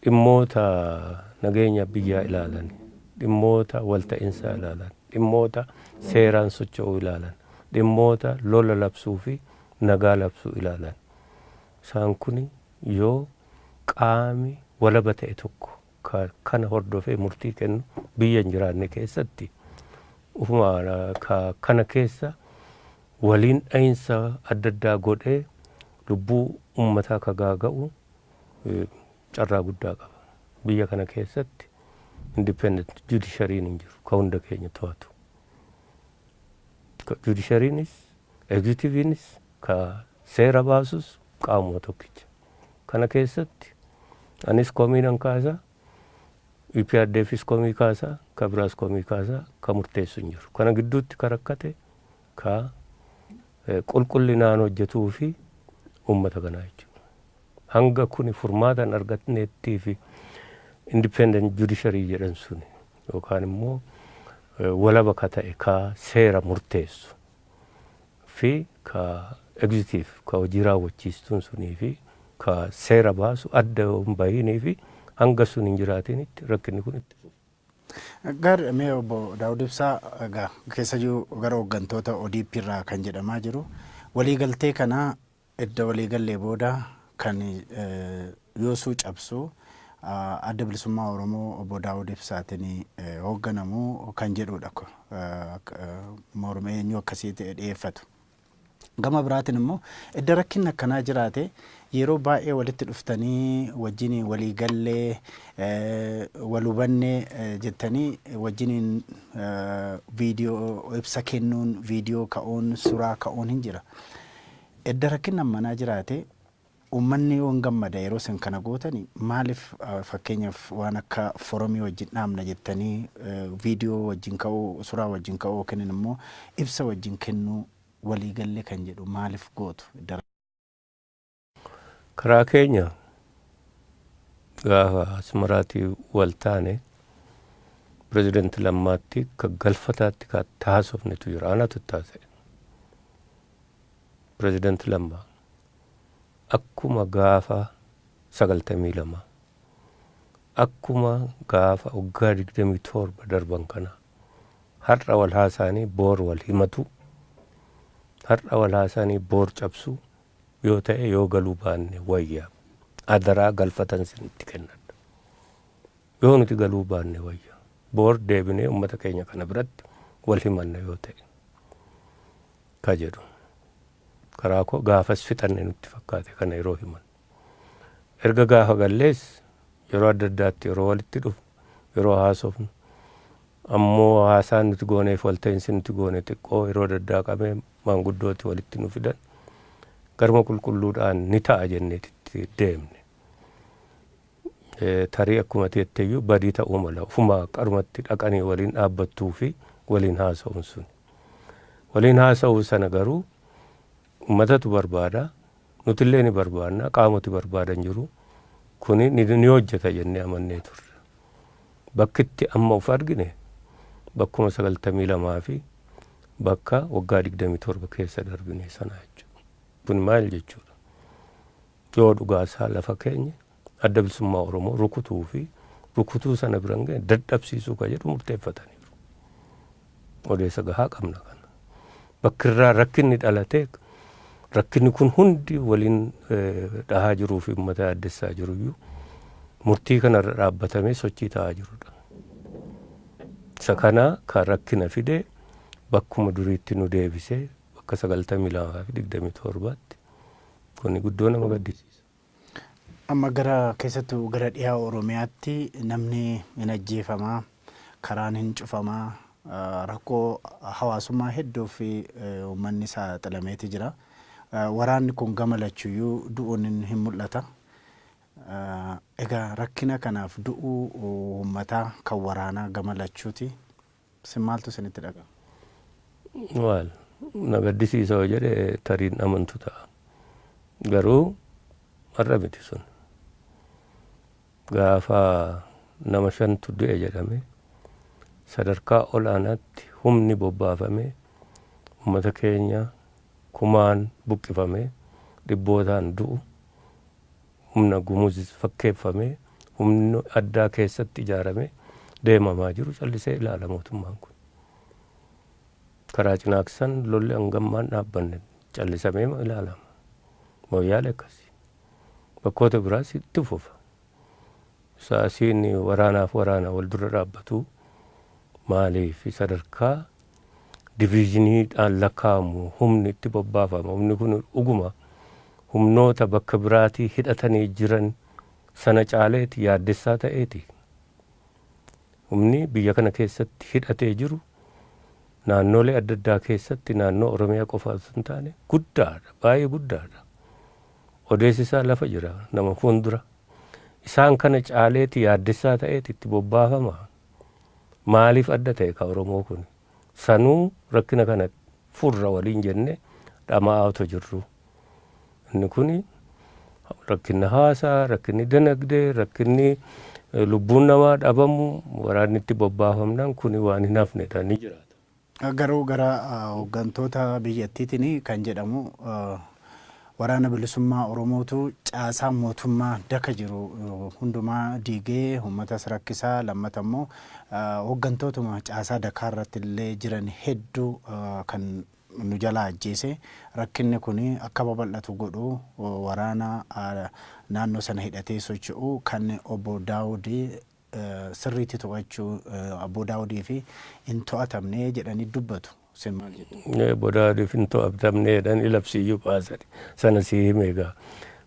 dhimmoota nageenya biyyaa ilaalan, dhimmoota walta'iinsaa ilaalan, dhimmoota seeraan socho'uu ilaalan, dhimmoota lola labsuu fi nagaa labsuu ilaalan. Isaan kun yoo qaami walaba ta'e tokko kana hordofee murtii kennu biyya hin jiraanne keessatti, ufuma kana keessa waliin dhahinsa adda addaa godhee lubbuu ummataa ka gaaga'u carraa guddaa qaba. Biyya kana keessatti independent judiciaryn hin jiru ka hunda keenya to'atu. Judiciarynis, executivenis, ka seera baasus qaamuma tokkicha. Kana keessatti anis komii nan kaasa, EPRDFis komii kaasa, ka biraas komii kaasa, ka murteessu hin jiru. Kana gidduutti ka rakkate ka qulqullinaan hojjetuu fi uummata kanaa jechuudha. Hanga kuni furmaata hin argatneettii fi independent judiciary jedhan suni yookaan immoo walaba ka ta'e ka seera murteessu fi ka executive, ka hojii raawwachiistuun sunii fi ka seera baasu adda hin bahinii fi hanga sun hin jiraatinitti rakkinni kun itti fufa. Gaariidha. Mee Obbo Daawud Ibsaa, egaa keessayyuu gara hooggantoota ODP irraa kan jedhamaa jiru, waliigaltee kana edda waliigallee booda kan yoosuu cabsu Adda Bilisummaa Oromoo Obbo Daawud Ibsaatiin hoogganamu kan jedhudha. Morma eenyu akkasii dhiyeeffatu. Gama biraatiin immoo edda rakkinni akkanaa jiraate, yeroo baay'ee walitti dhuftanii wajjiniin walii gallee, wal hubannee jettanii wajjiniin viidiyoo ibsa kennuun, viidiyoo ka'uun, suraa ka'uun hin jira. Edda rakkinni ammanaa jiraate, uummanni yoo hin gammada yeroo isin kana gootani, maaliif fakkeenyaaf waan akka foromii wajjin dhaabna jettanii viidiyoo wajjin ka'uu, suraa wajjin ka'uu yookiin immoo ibsa wajjin kennuu, waliigallee kan jedhu maaliif gootu? Karaa keenya gaafa Asmaraatii wal taane, pirezidaanti Lammaatti ka galfataatti ka taasofnetu jira. Anatu taasise. Pirezidaanti Lammaa akkuma gaafa 92, akkuma gaafa waggaa 27 darban kana, har'a wal haasaanii boor wal himatu, har'a wal haasaanii boor cabsu yoo ta'e, yoo galuu baanne wayya. Adaraa galfatan sinitti kennadha. Yoo nuti galuu baanne wayya. Boor deebinee uummata keenya kana biratti wal himanna yoo ta'e ka jedhu. Karaa koo gaafas fixanne nutti fakkaate kana yeroo himan. Erga gaafa gallees yeroo adda addaatti yeroo walitti dhufu, yeroo haasofnu, ammoo haasaan nuti gooneef walta'iinsi nuti goone xiqqoo yeroo daddaaqamee maanguddooti walitti nu fidan, garma qulqulluudhaan ni ta'a jenneetitti deemne. Tarii akkuma teetteyyuu badii ta'uu mala, ofuma qarumatti dhaqanii waliin dhaabbattuu fi waliin haasa'uun sun. Waliin haasa'uu sana garuu uummatatu barbaada, nutillee ni barbaanna, qaamoti barbaadan jiru. Kuni ni hojjeta jennee amannee turre. Bakkitti amma of argine bakkuma 92 fi bakka waggaa 27 keessa darbine sana jechuudha. Kun maal jechuudha? Yoo dhugaasaa lafa keenya Adda Bilisummaa Oromoo rukutuu fi rukutuu sana biran ga'e dadhabsiisuu ka jedhu murteeffataniiru. Odeessa gahaa qabna kana. Bakki irraa rakkinni dhalatee rakkinni kun hundi waliin dhahaa jiruu fi uummata yaaddessaa jiru iyyuu murtii kanarra dhaabbatamee sochii ta'aa jirudha. Isa kana kan rakkina fide bakkuma duriitti nu deebisee bakka 92 fi 27tti, kuni guddoo nama gaddisiisa. Amma gara keessattuu gara dhiyaa Oromiyaatti namni hin ajjeefamaa, karaan hin cufamaa, rakkoo hawaasummaa hedduu fi uummanni saaxilameeti jira. Waraanni kun gama lachuyyuu du'uun hin mul'ata. Egaa rakkina kanaaf du'uu uummataa kan waraanaa gama lachuuti. Isin maaltu isinitti dhaga'ama? Waal na gaddisiisa yoo jedhe tariin amantu ta'a. Garuu har'a miti sun. Gaafa nama shantu du'e jedhame sadarkaa olaanaatti humni bobbaafame, uummata keenya kumaan buqqifame, dhibbootaan du'u, humna Gumuz fakkeeffame, humni addaa keessatti ijaarame deemamaa jiru callisee ilaala mootummaan kun. Karaa Cinaaksan lolli hangammaan dhaabbanne callisamee ilaalama. Mooyyaale akkasi. Bakkoota biraas itti fufa. Saasiin waraanaaf waraana wal dura dhaabbatu maaliif sadarkaa diviizhiniidhaan lakkaa'amu humni itti bobbaafama? Humni kun dhuguma humnoota bakka biraatii hidhatanii jiran sana caaleeti yaaddessaa ta'eeti. Humni biyya kana keessatti hidhatee jiru naannolee adda addaa keessatti, naannoo Oromiyaa qofa osoo hin taane, guddaadha, baay'ee guddaadha. Odeessi isaa lafa jira nama fuuldura. Isaan kana caaleeti yaaddessaa ta'eeti itti bobbaafama. Maaliif adda ta'e ka Oromoo kun? Sanuu rakkina kana furra waliin jenne dhama'aa otoo jirru. Inni kuni rakkinni hawaasaa, rakkinni dinagdee, rakkinni lubbuun namaa dhabamu, waraanni itti bobbaafamnaan kuni waan hin hafnedha, ni jiraata. Garuu gara hooggantoota biyyattiitiin kan jedhamu Waraana Bilisummaa Oromootu caasaa mootummaa daka jiru hundumaa diigee uummatas rakkisaa, lammata immoo hooggantootuma caasaa dakaa irratti illee jiran hedduu kan nu jalaa ajjeese, rakkinni kun akka babal'atu godhu waraana naannoo sana hidhatee socho'u kan obbo Daawud sirriitti to'achuu obbo Daawudii fi hin to'atamne jedhanii dubbatu. Isin maal jettu? Obbo Daawudiif hin to'atamne jedhanii labsiiyyuu baasani. Sana sii hime egaa.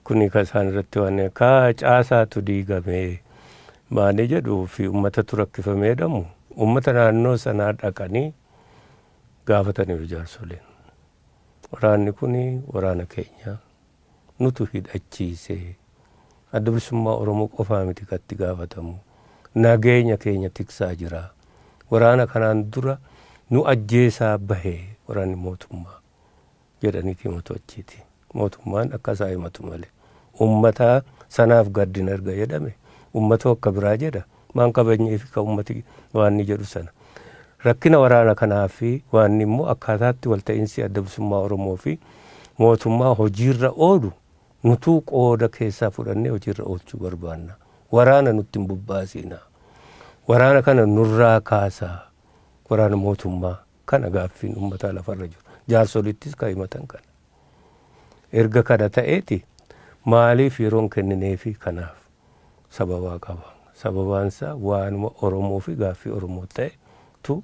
Kuni kan isaan irratti waan ka caasaatu diigame maali jedhuu fi uummatatu rakkifamee jedhamu, uummata naannoo sanaa dhaqanii gaafataniiru jaarsoleen. Waraanni kun waraana keenya, nutu hidhachiise. Adda Bilisummaa Oromoo qofaa miti kan itti gaafatamu. Nageenya keenya tiksaa jira. Waraana kanaan dura nu ajjeesaa bahe waraanni mootummaa jedhaniiti himatu achiiti. Mootummaan akka isaa himatu malee. Uummata sanaaf gaddina erga jedhame uummata akka biraa jedha, maan kabajnee fi kan uummati waan inni jedhu sana. Rakkina waraana kanaa fi waan immoo akkaataatti walta'iinsi Adda Bilisummaa Oromoo fi mootummaa hojiirra oolu nutuu qooda keessaa fudhannee hojiirra oolchuu barbaanna. Waraana nutti hin bobbaasiina. Waraana kana nurraa kaasaa. Waraana mootummaa kana gaaffiin uummataa lafarra jiru. Jaarsolittis kan himatan kana. Erga kana ta'eeti maaliif yeroon kennineefi kanaaf sababaa qaba. Sababaansaa waanuma Oromoo fi gaaffii Oromoo ta'etu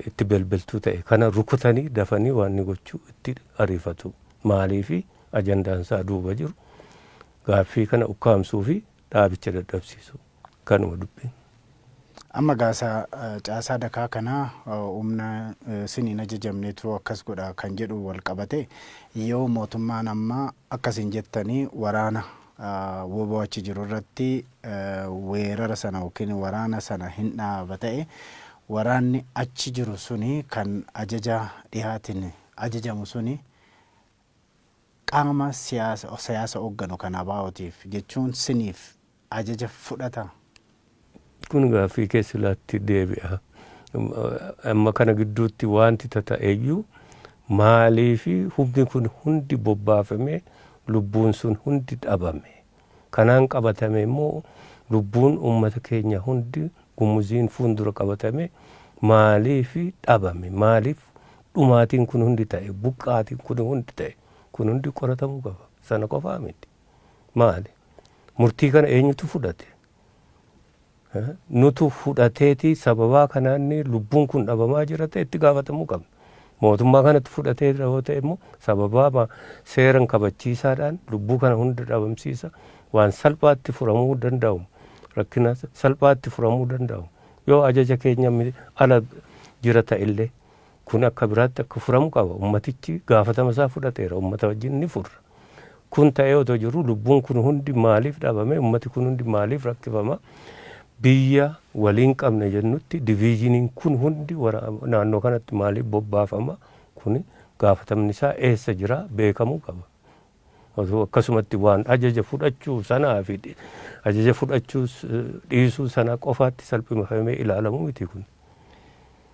itti belbeltuu ta'e kana rukutanii dafanii waan inni gochuu itti ariifatu. Maaliifi ajandaan isaa duuba jiru gaaffii kana ukkaamsuu fi dhaabicha dadhabsiisu kanuma dubbiin. Amma gaasaa caasaa dakaa kana humna siniin ajajamnetu akkas godha kan jedhu wal qabate, yoo mootummaan amma akkasin jettanii waraana WBO achi jiru irratti weerara sana yookiin waraana sana hin dhaaba ta'e, waraanni achi jiru suni kan ajaja dhihaatiin ajajamu suni qaama siyaasa hoogganu kan ABOtiif jechuun siniif ajaja fudhata? Kun gaaffii keessa deebi'a. Amma kana gidduutti wanti tata'eyyuu maaliifi humni kun hundi bobbaafame, lubbuun sun hundi dhabame? Kanaan qabatame immoo lubbuun uummata keenya hundi Gumuziin fuuldura qabatame maaliifi dhabame? Maaliif dhumaatiin kun hundi ta'e? Buqqaatiin kun hundi ta'e? Kun hundi qoratamuu qaba. Sana qofaa miti. Maali? Murtii kana eenyutu fudhate? Nutu fudhateeti sababaa kanaan lubbuun kun dhabamaa jira ta'e itti gaafatamuu qabna. Mootummaa kanatti fudhatee yoo ta'e immoo sababaa seeran kabachiisaadhaan lubbuu kana hunda dhabamsiisa, waan salphaatti furamuu danda'u, rakkina salphaatti furamuu danda'u, yoo ajaja keenya ala jira ta'ellee kun akka biraatti akka furamu qaba. Ummatichi gaafatama isaa fudhateera, ummata wajjin ni furra. Kun ta'ee otoo jiru lubbuun kun hundi maaliif dhabame? Ummati kun hundi maaliif rakkifama? Biyya waliin qabna jennutti diviizhiniin kun hundi naannoo kanatti maaliif bobbaafama? Kun gaafatamni isaa eessa jira beekamuu qaba. Osoo akkasumatti waan ajaja fudhachuu sanaa fi ajaja fudhachuu dhiisuu sana qofaatti salphifamee ilaalamuu miti kun.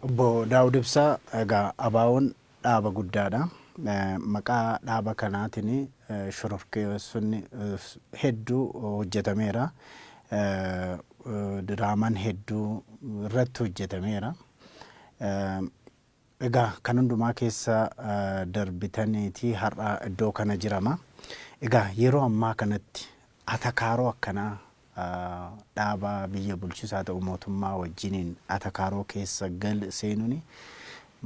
Obbo Daawud Ibsaa, egaa ABO'n dhaaba guddaadha. Maqaa dhaaba kanaatiin shororkeessonni hedduu hojjetameera. Diraamaan hedduu irratti hojjetameera. Egaa kan hundumaa keessa darbitaniiti har'a iddoo kana jirama. Egaa yeroo ammaa kanatti atakaaroo akkanaa dhaaba biyya bulchisaa ta'u mootummaa wajjiniin atakaaroo keessa gal seenuun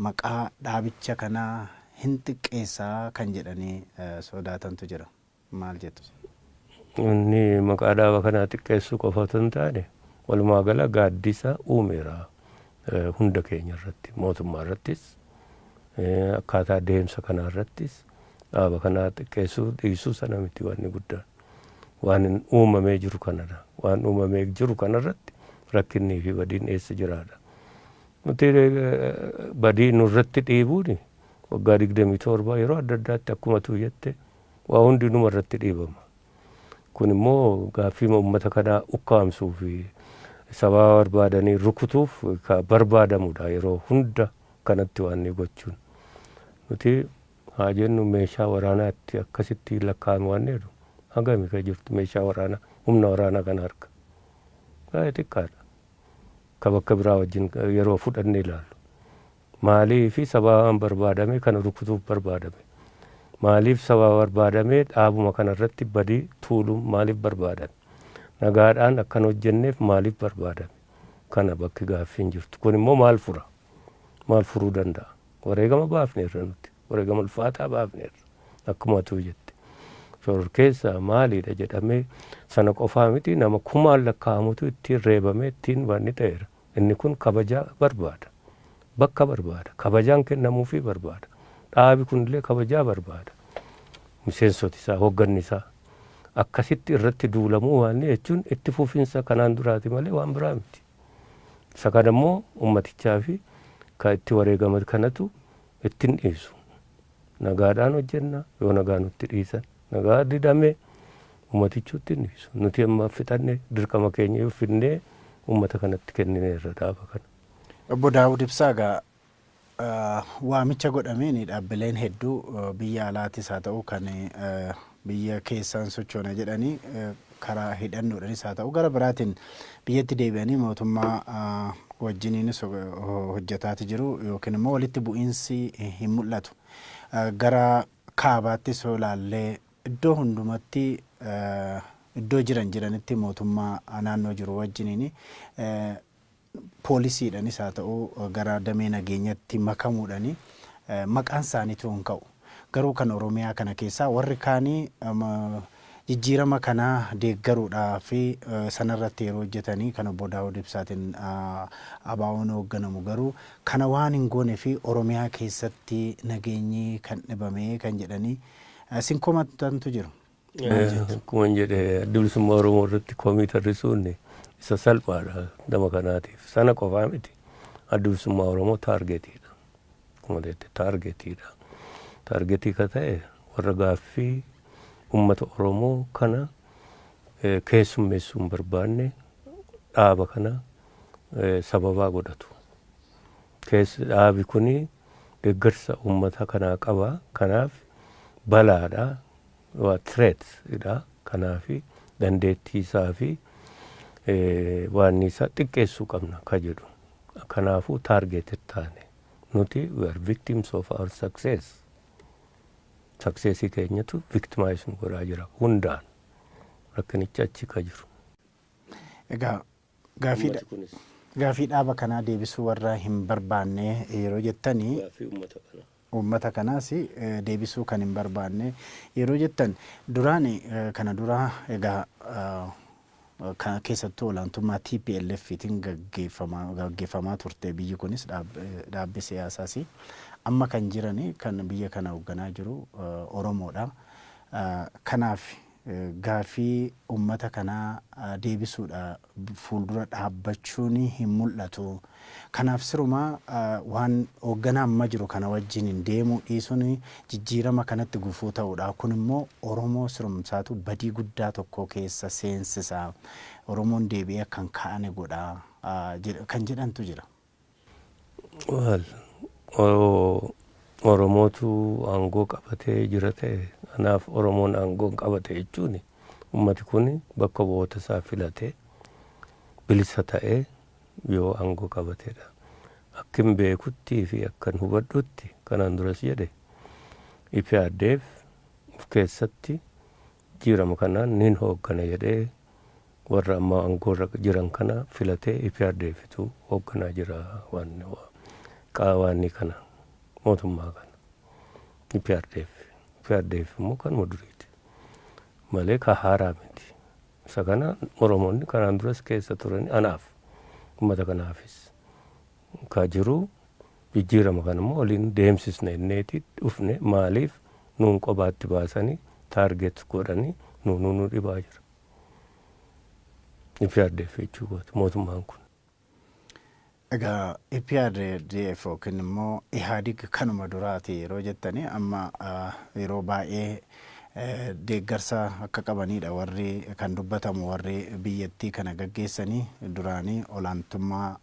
maqaa dhaabicha kanaa hin xiqqeessaa kan jedhanii sodaatantu jira. Maal jettu? Inni maqaa dhaaba kanaa xiqqeessuu qofa otoo hin taane walumaa gala gaaddisa uumeera hunda keenya irratti, mootummaa irrattis, akkaataa deemsa kanaa irrattis. Dhaaba kanaa xiqqeessuu dhiisuu sana miti wanni guddaan. Waan uumamee jiru kanadha. Waan uumamee jiru kanarratti rakkinnii fi badiin eessa jiraadha? Nuti badii nurratti dhiibuun waggaa 27 yeroo adda addaatti akkuma tuu jette waa hundi numa irratti dhiibama. Kun immoo gaaffii uummata kanaa ukkaamsuu fi sababa barbaadanii rukutuuf ka barbaadamudha yeroo hunda kanatti waan inni gochuun. Nuti haa jennu meeshaa waraanaatti akkasitti lakkaa'ame waan jedhu hagami ka jirtu meeshaa waraanaa humna waraanaa kana harka. Baay'ee xiqqaadha. Ka bakka biraa wajjin yeroo fudhannee ilaallu. Maaliif sababaan barbaadame kana rukutuuf barbaadame? Maaliif sababa barbaadame dhaabuma kanarratti badii tuuluun maaliif barbaadame? Nagaadhaan akkan hojjenneef maaliif barbaadame? Kana bakki gaaffiin jirtu. Kun immoo maal fura? Maal furuu danda'a? Wareegama baafneerra nuti. Wareegama ulfaataa baafneerra. Akkuma atuu jette. Shororkeessa maaliidha jedhamee sana qofaa miti, nama kumaan lakkaa'amutu ittiin reebamee ittiin wanni ta'eera. Inni kun kabajaa barbaada. Bakka barbaada. Kabajaan kennamuufii barbaada. Dhaabi kunillee kabajaa barbaada. Miseensoti isaa, hoogganni isaa. Akkasitti irratti duulamuu waan jechuun itti fufinsa kanaan duraati malee waan biraa miti. Isa kana immoo ummatichaa fi ka itti wareegama kanatu ittiin dhiisu. Nagaadhaan hojjenna yoo nagaa nutti dhiisan. Nagaa didame ummatichuutti hin dhiisu. Nuti amma fixanne, dirqama keenya yoo fidnee ummata kanatti kennineerra dhaaba kana. Obbo Daawud Ibsaa, egaa Waamicha godhameen dhaabbileen hedduu biyya alaatis haa ta'u, kan biyya keessaan sochoona jedhanii karaa hidhannoodhaanis haa ta'u, gara biraatiin biyyatti deebi'anii mootummaa wajjiniinis hojjetaati jiru, yookiin immoo walitti bu'iinsi hin mul'atu. Gara kaabaattis yoo ilaallee, iddoo hundumatti iddoo jiran jiranitti mootummaa naannoo jiru wajjiniin poolisiidhanis haa ta'u, gara damee nageenyatti makamuudhaani maqaan isaaniitu hin ka'u. Garuu kan Oromiyaa kana keessaa warri kaanii jijjiirama kanaa deeggaruudhaa fi sanarratti yeroo hojjetanii, kan obbo Daawud Ibsaatiin ABO'n hoogganamu garuu kana waan hin goone fi Oromiyaa keessatti nageenyi kan dhibame kan jedhanii isin komatantu jiru. Akkuma jedhe, Adda Bilisummaa Oromoo irratti komii tarrisuun isa salphaadha nama kanaatiif. Sana qofaa miti. Adda Bilisummaa Oromoo targetiidha. Akkuma jette targetiidha. Targetii ka ta'e warra gaaffii uummata Oromoo kana keessummeessuu hin barbaanne, dhaaba kana sababaa godhatu. Keessa dhaabi kuni deeggarsa uummata kanaa qaba. Kanaaf balaadha. Waa threat dha. Kanaaf dandeettii isaa fi waan isaa xiqqeessuu qabna ka jedhu. Kanaafuu targeted taane. Nuti we are victims of our success. Successii keenyatu victimize nu godhaa jira hundaan. Rakkinichi achi ka jiru. Egaa gaafii dhaaba kanaa deebisuu warra hin barbaanne yeroo jettanii, Gaaffii uummata kanaa. Uummata kanaas deebisuu kan hin barbaanne yeroo jettan, duraan kana dura egaa keessattuu olaantummaa TPLFtiin gaggeeffamaa turte biyyi kunis, dhaabbi siyaasaas. Amma kan jiran, kan biyya kana hoogganaa jiru Oromoodha. Kanaaf gaaffii uummata kanaa deebisuudha fuuldura dhaabbachuun hin mul'atu. Kanaaf sirumaa waan hoogganaa amma jiru kana wajjin hin deemuu dhiisuun jijjiirama kanatti gufuu ta'uudha. Kun immoo Oromoo sirumsaatu badii guddaa tokko keessa seensisa. Oromoon deebi'ee akka hin kaane godha kan jedhantu jira. Well, Oromootu aangoo qabatee jira ta'e, kanaaf Oromoon aangoo qabate jechuun ummati kun bakka bu'oota isaa filatee bilisa ta'ee yoo aangoo qabatedha. Akkin beekuttii fi akkan hubadhutti, kanaan duras jedhe, EPRDF of keessatti jijjiirama kanaan nin hooggana jedhee warra amma aangoorra jiran kana filatee EPRDFtu hoogganaa jira. Waan qaawwaanni kana, mootummaa kana EPRDF. EPRDF immoo kanuma duriiti malee ka haaraa miti. Isa kana Oromoonni kanaan duras keessa turan. Anaaf uummata kanaafis ka jiru jijjiirama kana immoo waliin deemsisna inneeti dhufne. Maaliif nuun qobaatti baasanii target godhanii nuunuu nu dhibaa jira. EPRDF jechuu kooti, mootummaan kun. Egaa EPRDF yookiin immoo Ihaadig kanuma duraati yeroo jettanii, amma yeroo baay'ee deeggarsa akka qabanidha warri kan dubbatamu. Warri biyyattii kana gaggeessanii duraanii olaantummaa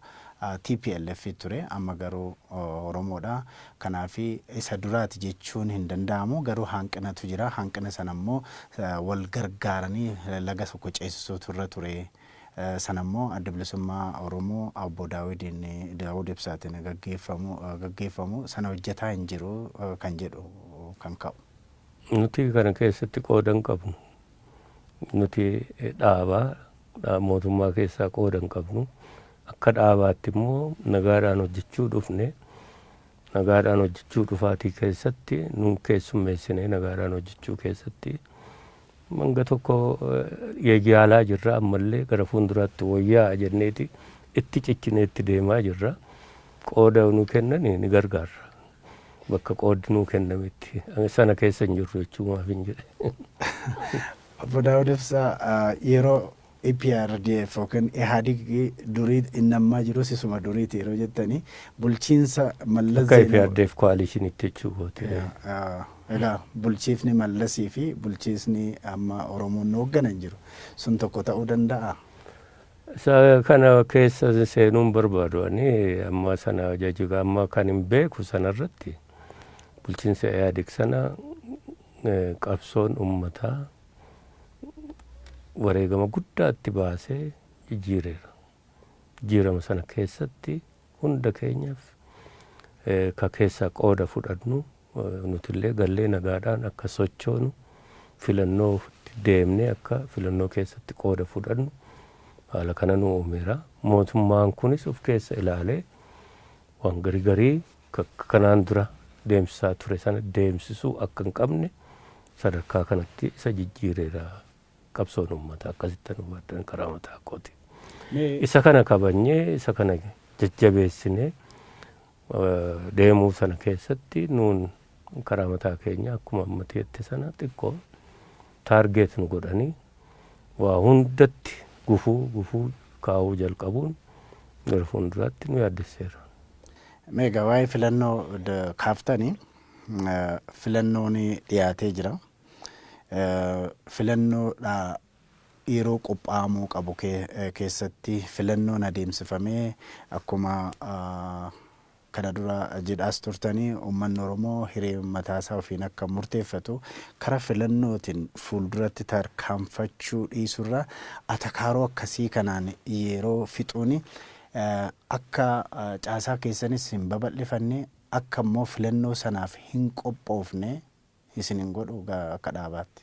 TPLF ture, amma garuu Oromoodha. Kanaaf isa duraati jechuun hin danda'amu, garuu hanqinatu jira. Hanqina sana immoo wal gargaaranii laga tokko ceesisuutu irra ture. Sana immoo Adda Bilisummaa Oromoo obbo Daawidiin, Daawud Ibsaatiin gaggeeffamu sana hojjetaa hin jiru kan jedhu kan ka'u. Nuti kana keessatti qooda hin qabnu. Nuti dhaabaa mootummaa keessaa qooda hin qabnu. Akka dhaabaatti immoo nagaadhaan hojjechuu dhufne. Nagaadhaan hojjechuu dhufaatii keessatti nun keessummeessine. Nagaadhaan hojjechuu keessatti hanga tokko yaalaa jirra, ammallee gara fuulduraatti wayyaa jenneeti itti ciccinee itti deemaa jirra. Qooda nu kennan ni gargaarra. Bakka qoodni nuu kennametti sana keessa hin jirru jechuu maaf hin jedhe. Obbo Daawud Ibsaa, yeroo EPRDF yookiin Ihaadig durii, inni ammaa jirus isuma duriiti yeroo jettanii, bulchiinsa Mallas Akka EPRDF coalitionitti jechuu kooti. Egaa bulchiifni Mallasii fi bulchiisni amma Oromoon hoogganan jiru sun tokko ta'uu danda'a? Isa kana keessa seenuun barbaadu ani amma sana jajiga amma kan hin beeku sanarratti bulchiinsa Ihaadig sana qabsoon uummataa wareegama guddaatti baasee jijjiireera. Jijjiirama sana keessatti hunda keenyaaf ka keessaa qooda fudhannu nutillee gallee nagaadhaan akka sochoonu, filannoo deemnee akka filannoo keessatti qooda fudhannu haala kana nu uumeera. Mootummaan kunis of keessa ilaalee waan garii garii kanaan dura deemsisaa ture sana deemsisuu akka hin qabne sadarkaa kanatti isa jijjiireera qabsoon uummataa, akkasitti nu hubadhan karaa mataa kooti. Isa kana kabajnee, isa kana jajjabeessinee deemuu sana keessatti nuun karaa mataa keenya akkuma ammatti jette sana xiqqoo target nu godhanii waa hundatti gufuu gufuu kaa'uu jalqabuun gara fuulduraatti nu yaaddesseera. Meegaa waa'ee filannoo kaaftanii, filannoon dhiyaatee jira. Filannoodha yeroo qophaa'amuu qabu keessatti filannoon adeemsifamee, akkuma kana dura jedhaas turtanii, uummanni Oromoo hiree mataasaa ofiin akka murteeffatu kara filannootiin fuulduratti tarkaanfachuu dhiisurra atakaaroo akkasii kanaan yeroo fixuuni akka caasaa keessanis hin babal'ifanne, akka immoo filannoo sanaaf hin qophoofne isin hin godhu akka dhaabaatti?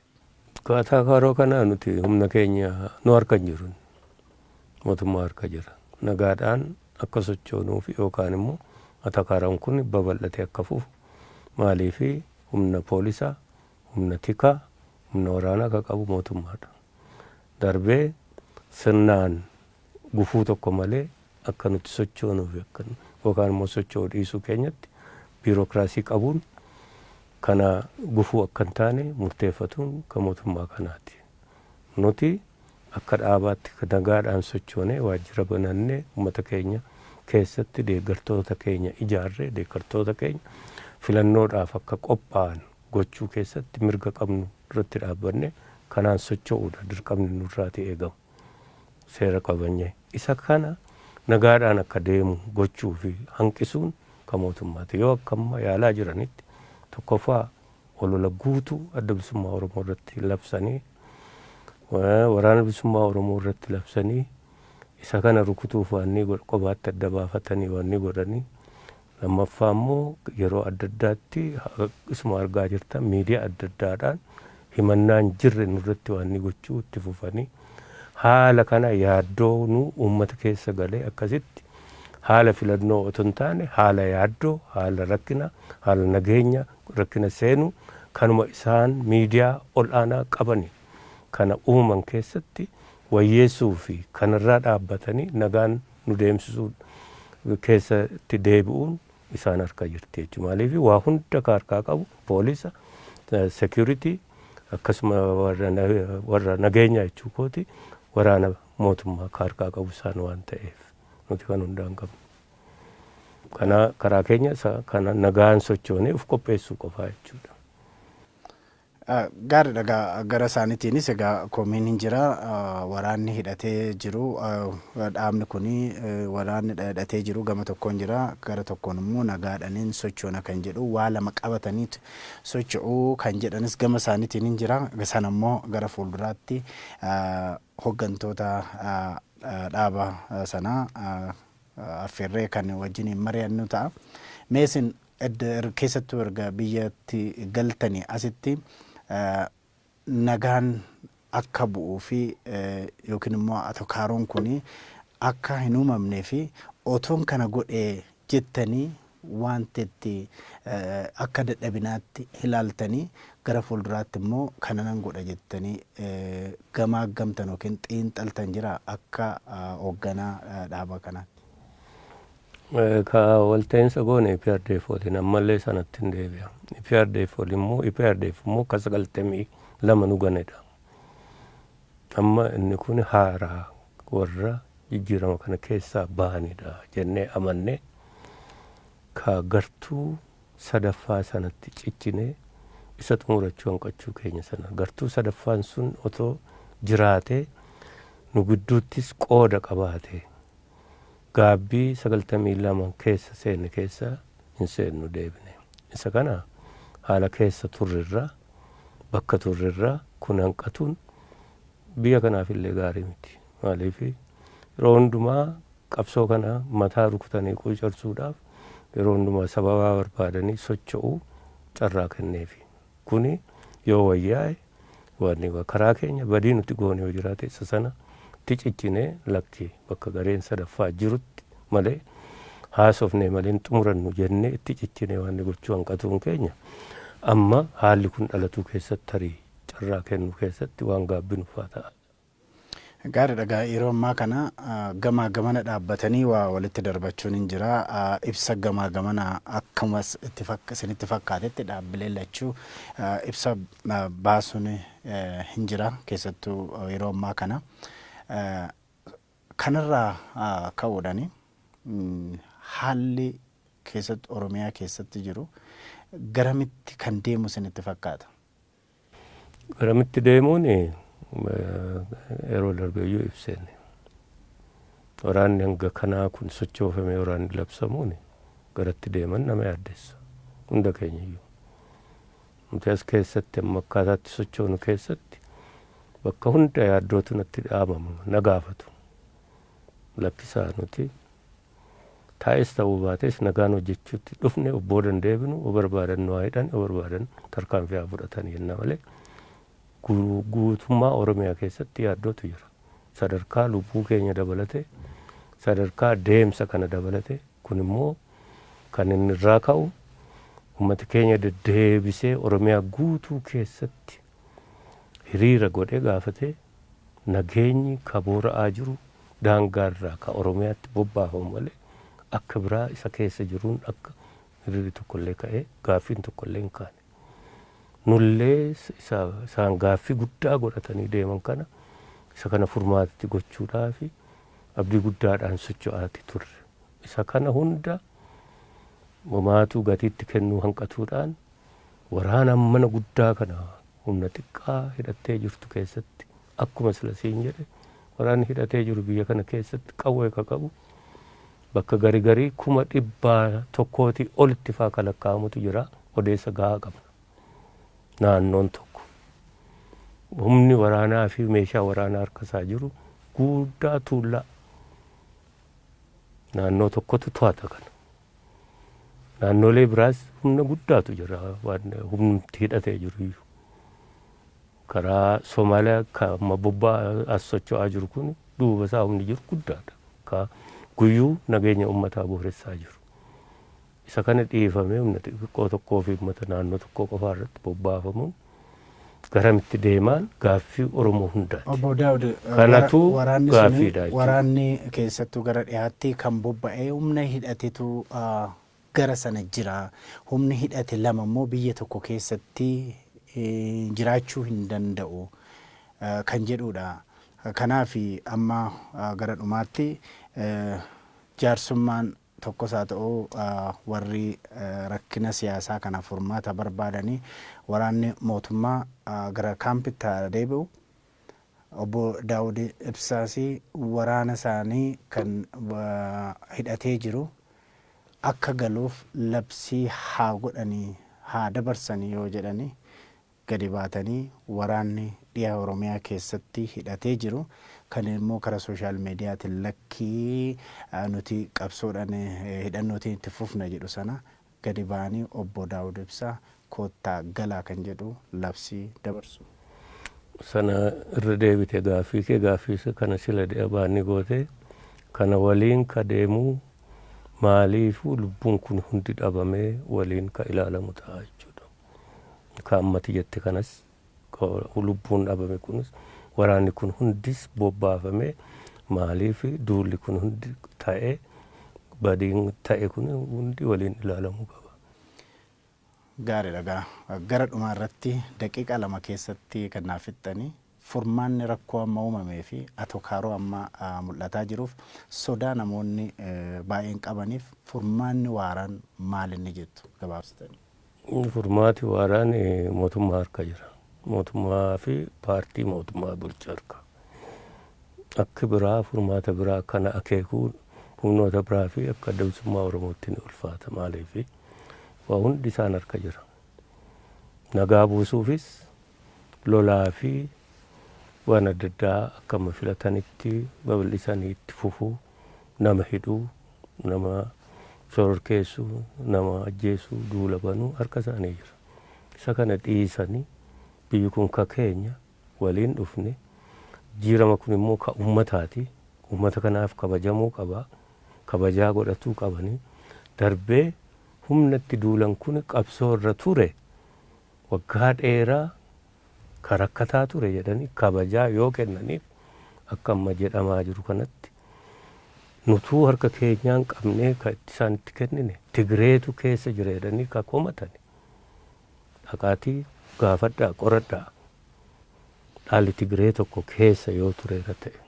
Atakaaroo kana nuti humna keenya nu harka hin jiru. Mootummaa harka jira. Nagaadhaan akka sochoonuuf yookaan immoo atakaaroon kun babal'atee akka fufu, maaliifi humna poolisaa, humna tikaa, humna waraanaa akka qabu mootummaadha. Darbee sirnaan gufuu tokko malee akka nuti sochoonuuf akka yookaan immoo socho'uu dhiisuu keenyatti biirokiraasii qabuun kana gufuu akka hin taane murteeffatuun kan mootummaa kanaati. Nuti akka dhaabaatti nagaadhaan sochoonee, waajjira banannee, uummata keenya keessatti deeggartoota keenya ijaarree, deeggartoota keenya filannoodhaaf akka qophaa'an gochuu keessatti mirga qabnu irratti dhaabbanne kanaan socho'uudha dirqamni nurraati eegamu. Seera qabanyee isa kana nagaadhaan akka deemu gochuu fi hanqisuun kan mootummaati. Yoo akka amma yaalaa jiranitti, tokkoffaa olola guutuu Adda Bilisummaa Oromoo irratti labsanii, Waraana Bilisummaa Oromoo irratti labsanii, isa kana rukutuuf waan ni qobaatti adda baafatanii waan ni godhanii, lammaffaa immoo yeroo adda addaatti isuma argaa jirtan miidiyaa adda addaadhaan himannaan jirre nurratti waan ni gochuu itti fufanii, haala kana yaaddoo nu uummata keessa galee akkasitti haala filannoo otoo hin taane haala yaaddoo, haala rakkina, haala nageenya rakkina seenu kanuma isaan miidiyaa ol'aanaa qabani kana uuman keessatti wayyeessuu fi kanarraa dhaabbatanii nagaan nu deemsisuu keessatti deebi'uun isaan harka jirti jechuudha. Maaliif waa hunda ka harkaa qabu poolisa, security, akkasuma warra nageenya jechuu kooti, waraana mootummaa ka harkaa qabu isaan waan ta'eef nuti kan hundaa hin qabnu. Kana karaa keenya kana nagaan sochoonee of qopheessuu qofaa jechuudha. Gaariidha, egaa gara isaaniitiinis egaa komiin hin jira. Waraanni hidhatee jiru, dhaabni kun waraanni hidhatee jiru gama tokkoon jira, gara tokkoon immoo nagaadhaniin sochoona kan jedhu, waa lama qabatanii socho'uu kan jedhanis gama isaaniitiin hin jira. Sana immoo gara fuulduraatti hooggantoota dhaaba sanaa affeerree kan wajjiniin mari'annu ta'a. Mee isin keessattuu erga biyyatti galtanii asitti nagaan akka bu'uu fi yookiin immoo atokaaroon kun akka hin uumamnee fi otoon kana godhee jettanii wanti itti akka dadhabinaatti ilaaltanii, gara fuulduraatti immoo kana nan godha jettanii gamaa gamtan yookiin xiinxaltan jira akka hoogganaa dhaaba kanaatti? Ka walta'iinsa goone EPRDF waliin ammallee sanatti hin deebi'a. EPRDF waliin immoo, EPRDF immoo ka 92 nu ganedha. Amma inni kun haaraa warra jijjiirama kana keessaa bahanidha jennee amannee ka gartuu sadaffaa sanatti ciccinee isa xumurachuu hanqachuu keenya sana, gartuu sadaffaan sun otoo jiraatee Nu gidduuttis qooda qabaate gaabbii 92 keessa seenne keessa hin seennu deebine. Isa kana haala keessa turrerraa, bakka turrerraa kun hanqatuun biyya kanaaf illee gaarii miti. Maaliif, yeroo hundumaa qabsoo kana mataa rukutanii quucarsuudhaaf yeroo hundumaa sababaa barbaadanii socho'uu carraa kenneefi. Kuni yoo wayyaa'e, wanni karaa keenya badii nuti goone yoo jiraate, isa sana itti ciccinee, lakki, bakka gareen sadaffaa jirutti malee haasofnee malee hin xumurannu jennee itti ciccinee waan gochuu hanqatuun keenya amma haalli kun dhalatuu keessatti, tarii carraa kennuu keessatti waan gaabbinu faa ta'a. Gaariidha. Egaa yeroo ammaa kana gamaa gamana dhaabbatanii waa walitti darbachuun hin jira. Ibsa gamaa gamana akkumas itti isinitti fakkaatetti dhaabbileen lachuu ibsa baasuun hin jira, keessattuu yeroo ammaa kana. Kanarraa ka'uudhaan haalli keessatti Oromiyaa keessatti jiru garamitti kan deemu isinitti fakkaata? Garamitti deemuun yeroo darbe iyyuu ibseenne. Waraanni hanga kanaa kun sochoofamee waraanni labsamuun garatti deeman nama yaaddessa. Hunda keenya iyyuu. Nuti as keessatti amma akkaataatti sochoonu keessatti bakka hunda yaaddootu natti dhaamama, na gaafatu. Lakkisaa, nuti taa'es ta'uu baates nagaan hojjechuutti dhufne, obboodan deebinu, o barbaadan nu haa hidhan, o barbaadan tarkaanfii haa fudhatan jenna malee guutummaa Oromiyaa keessatti yaaddootu jira. Sadarkaa lubbuu keenya dabalate, sadarkaa deemsa kana dabalate, kun immoo kan inni irraa ka'u uummati keenya deddeebisee Oromiyaa guutuu keessatti hiriira godhee gaafatee, nageenyi ka boora'aa jiru daangaarraa ka Oromiyaatti bobbaafamu malee akka biraa isa keessa jiruun akka hiriirri tokkollee ka'ee gaaffiin tokkollee hin kaane. Nullee isaan gaaffii guddaa godhatanii deeman kana, isa kana furmaatatti gochuudhaaf abdii guddaadhaan socho'aati turre. Isa kana hunda momaatuu gatiitti kennuu hanqatuudhaan waraana mana guddaa kana humna xiqqaa hidhattee jirtu keessatti, akkuma sila siin jedhe, waraanni hidhatee jiru biyya kana keessatti qawwee ka qabu bakka gari garii 100,000tii olitti faa ka lakkaa'amutu jira, odeessa gahaa qabna. Naannoon tokko humni waraanaa fi meeshaa waraanaa harka isaa jiru guddaa tuullaa naannoo tokkotu to'ata kana. Naannolee biraas humna guddaatu jira, waan humni hidhatee jiru iyyuu. Karaa Somaaliyaa ka amma bobba'aa as socho'aa jiru kun duuba isaa humni jiru guddaadha. Ka guyyuu nageenya uummataa booressaa jiru. Isa kana dhiifamee humna xixiqqoo tokkoo fi uummata naannoo tokkoo qofaa irratti bobbaafamuun garamitti deemaan gaaffii Oromoo hundaati. Obbo Daawud, Kanatu waraanni suni gaaffiidha jechuudha. Waraanni keessattuu gara dhiyaatti kan bobba'ee humna hidhatetu gara sana jira. Humni hidhate lama immoo biyya tokko keessatti jiraachuu hin danda'u kan jedhudha. Kanaaf amma gara dhumaatti jaarsummaan tokkos haa ta'u, warri rakkina siyaasaa kanaaf furmaata barbaadanii, waraanni mootummaa gara kaampitti haa deebi'u. Obbo Daawud Ibsaas waraana isaanii kan hidhatee jiru akka galuuf labsii haa godhanii, haa dabarsanii yoo jedhanii, gadi baatanii waraanni dhiha Oromiyaa keessatti hidhatee jiru kan immoo karaa social mediaatiin lakkii, nuti qabsoodhaan hidhannootiin itti fufna jedhu sana gadi ba'anii Obbo Daawud Ibsaa koottaa galaa kan jedhu labsii dabarsu. Sana irra deebite gaaffii kee, gaaffii kana sila baanni goote kana waliin ka deemuu maaliifuu lubbuun kun hundi dhabamee waliin ka ilaalamu ta'a jechuudha. Ka ammati jette kanas, lubbuun dhabame kunis, waraanni kun hundis bobbaafame maaliif, duulli kun hundi ta'ee, badiin ta'e kun hundi waliin ilaalamuu qaba. Gaariidha gaa. Gara dhumaa irratti daqiiqaa 2 keessatti kan naaf fixxanii, furmaanni rakkoo amma uumamee fi atokaaroo amma mul'ataa jiruuf, sodaa namoonni baay'een qabaniif furmaanni waaraan maal inni jettu gabaabsitanii? Furmaati waaraan mootummaa harka jira. Mootummaa fi paartii mootummaa bulchu harka. Akki biraa, furmaata biraa kana akeekuu humnoota biraa fi akka Adda Bilisummaa Oromootti ni ulfaata. Maaliif, waa hundi isaan harka jira. Nagaa buusuufis, lolaa fi waan adda addaa akkama filatanitti babal'isanii itti fufuu, nama hidhuu, nama shororkeessuu, nama ajjeesuu, duula banuu harka isaanii jira. Isa kana dhiisanii, biyyi kun ka keenya, waliin dhufne, jijjiirama kun immoo ka ummataati, ummata kanaaf kabajamuu qaba, kabajaa godhatuu qabanii, darbee humna itti duulan kun qabsoo irra ture, waggaa dheeraa ka rakkataa ture jedhanii kabajaa yoo kennaniif, akka amma jedhamaa jiru kanatti nutuu harka keenyaan qabnee ka itti isaan itti kennine, Tigreetu keessa jira jedhanii ka komatani, dhaqaatii gaafadhaa, qoradhaa. Dhaalli Tigree tokko keessa yoo tureera ta'e,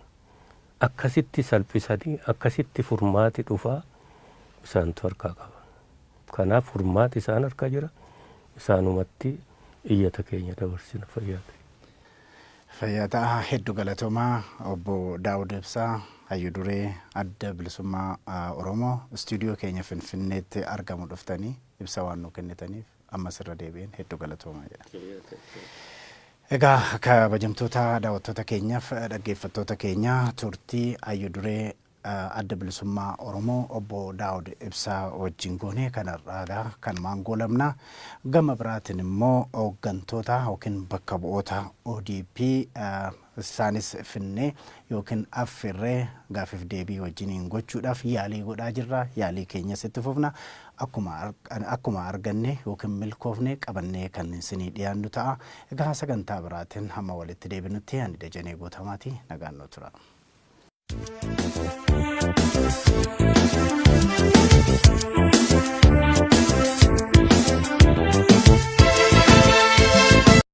akkasitti salphisanii akkasitti furmaati dhufaa, isaantu harkaa qaba. Kanaaf furmaati isaan harka jira. Isaanumatti iyyata keenya dabarsina. Fayyaa ta'e. Fayyaa ta'a. Hedduu galatoomaa, obbo Daawud Ibsaa, hayyu duree Adda Bilisummaa Oromoo, istuudiyoo keenya Finfinneetti argamu dhuftanii ibsa waan nu kennitaniif ammas irra deebi'een hedduu galatoomaa jedha. Egaa kabajamtoota daawwattoota keenyaaf dhaggeeffattoota keenya, turtii hayyu duree Adda Bilisummaa Oromoo obbo Daawud Ibsaa wajjin goone kanarraa kanumaan goolabna. Gama biraatiin immoo hooggantoota yookiin bakka bu'oota ODP isaanis finnee yookiin affirree gaafiif deebii wajjiniin gochuudhaaf yaalii godhaa jirra. Yaalii keenyas itti fufna. Akkuma arganne yookiin milkoofne qabannee kan isinii dhiyaannu ta'a. Egaa sagantaa biraatiin hamma walitti deebinutti ani Dajanee Guutamaati. Nagaan nu tura.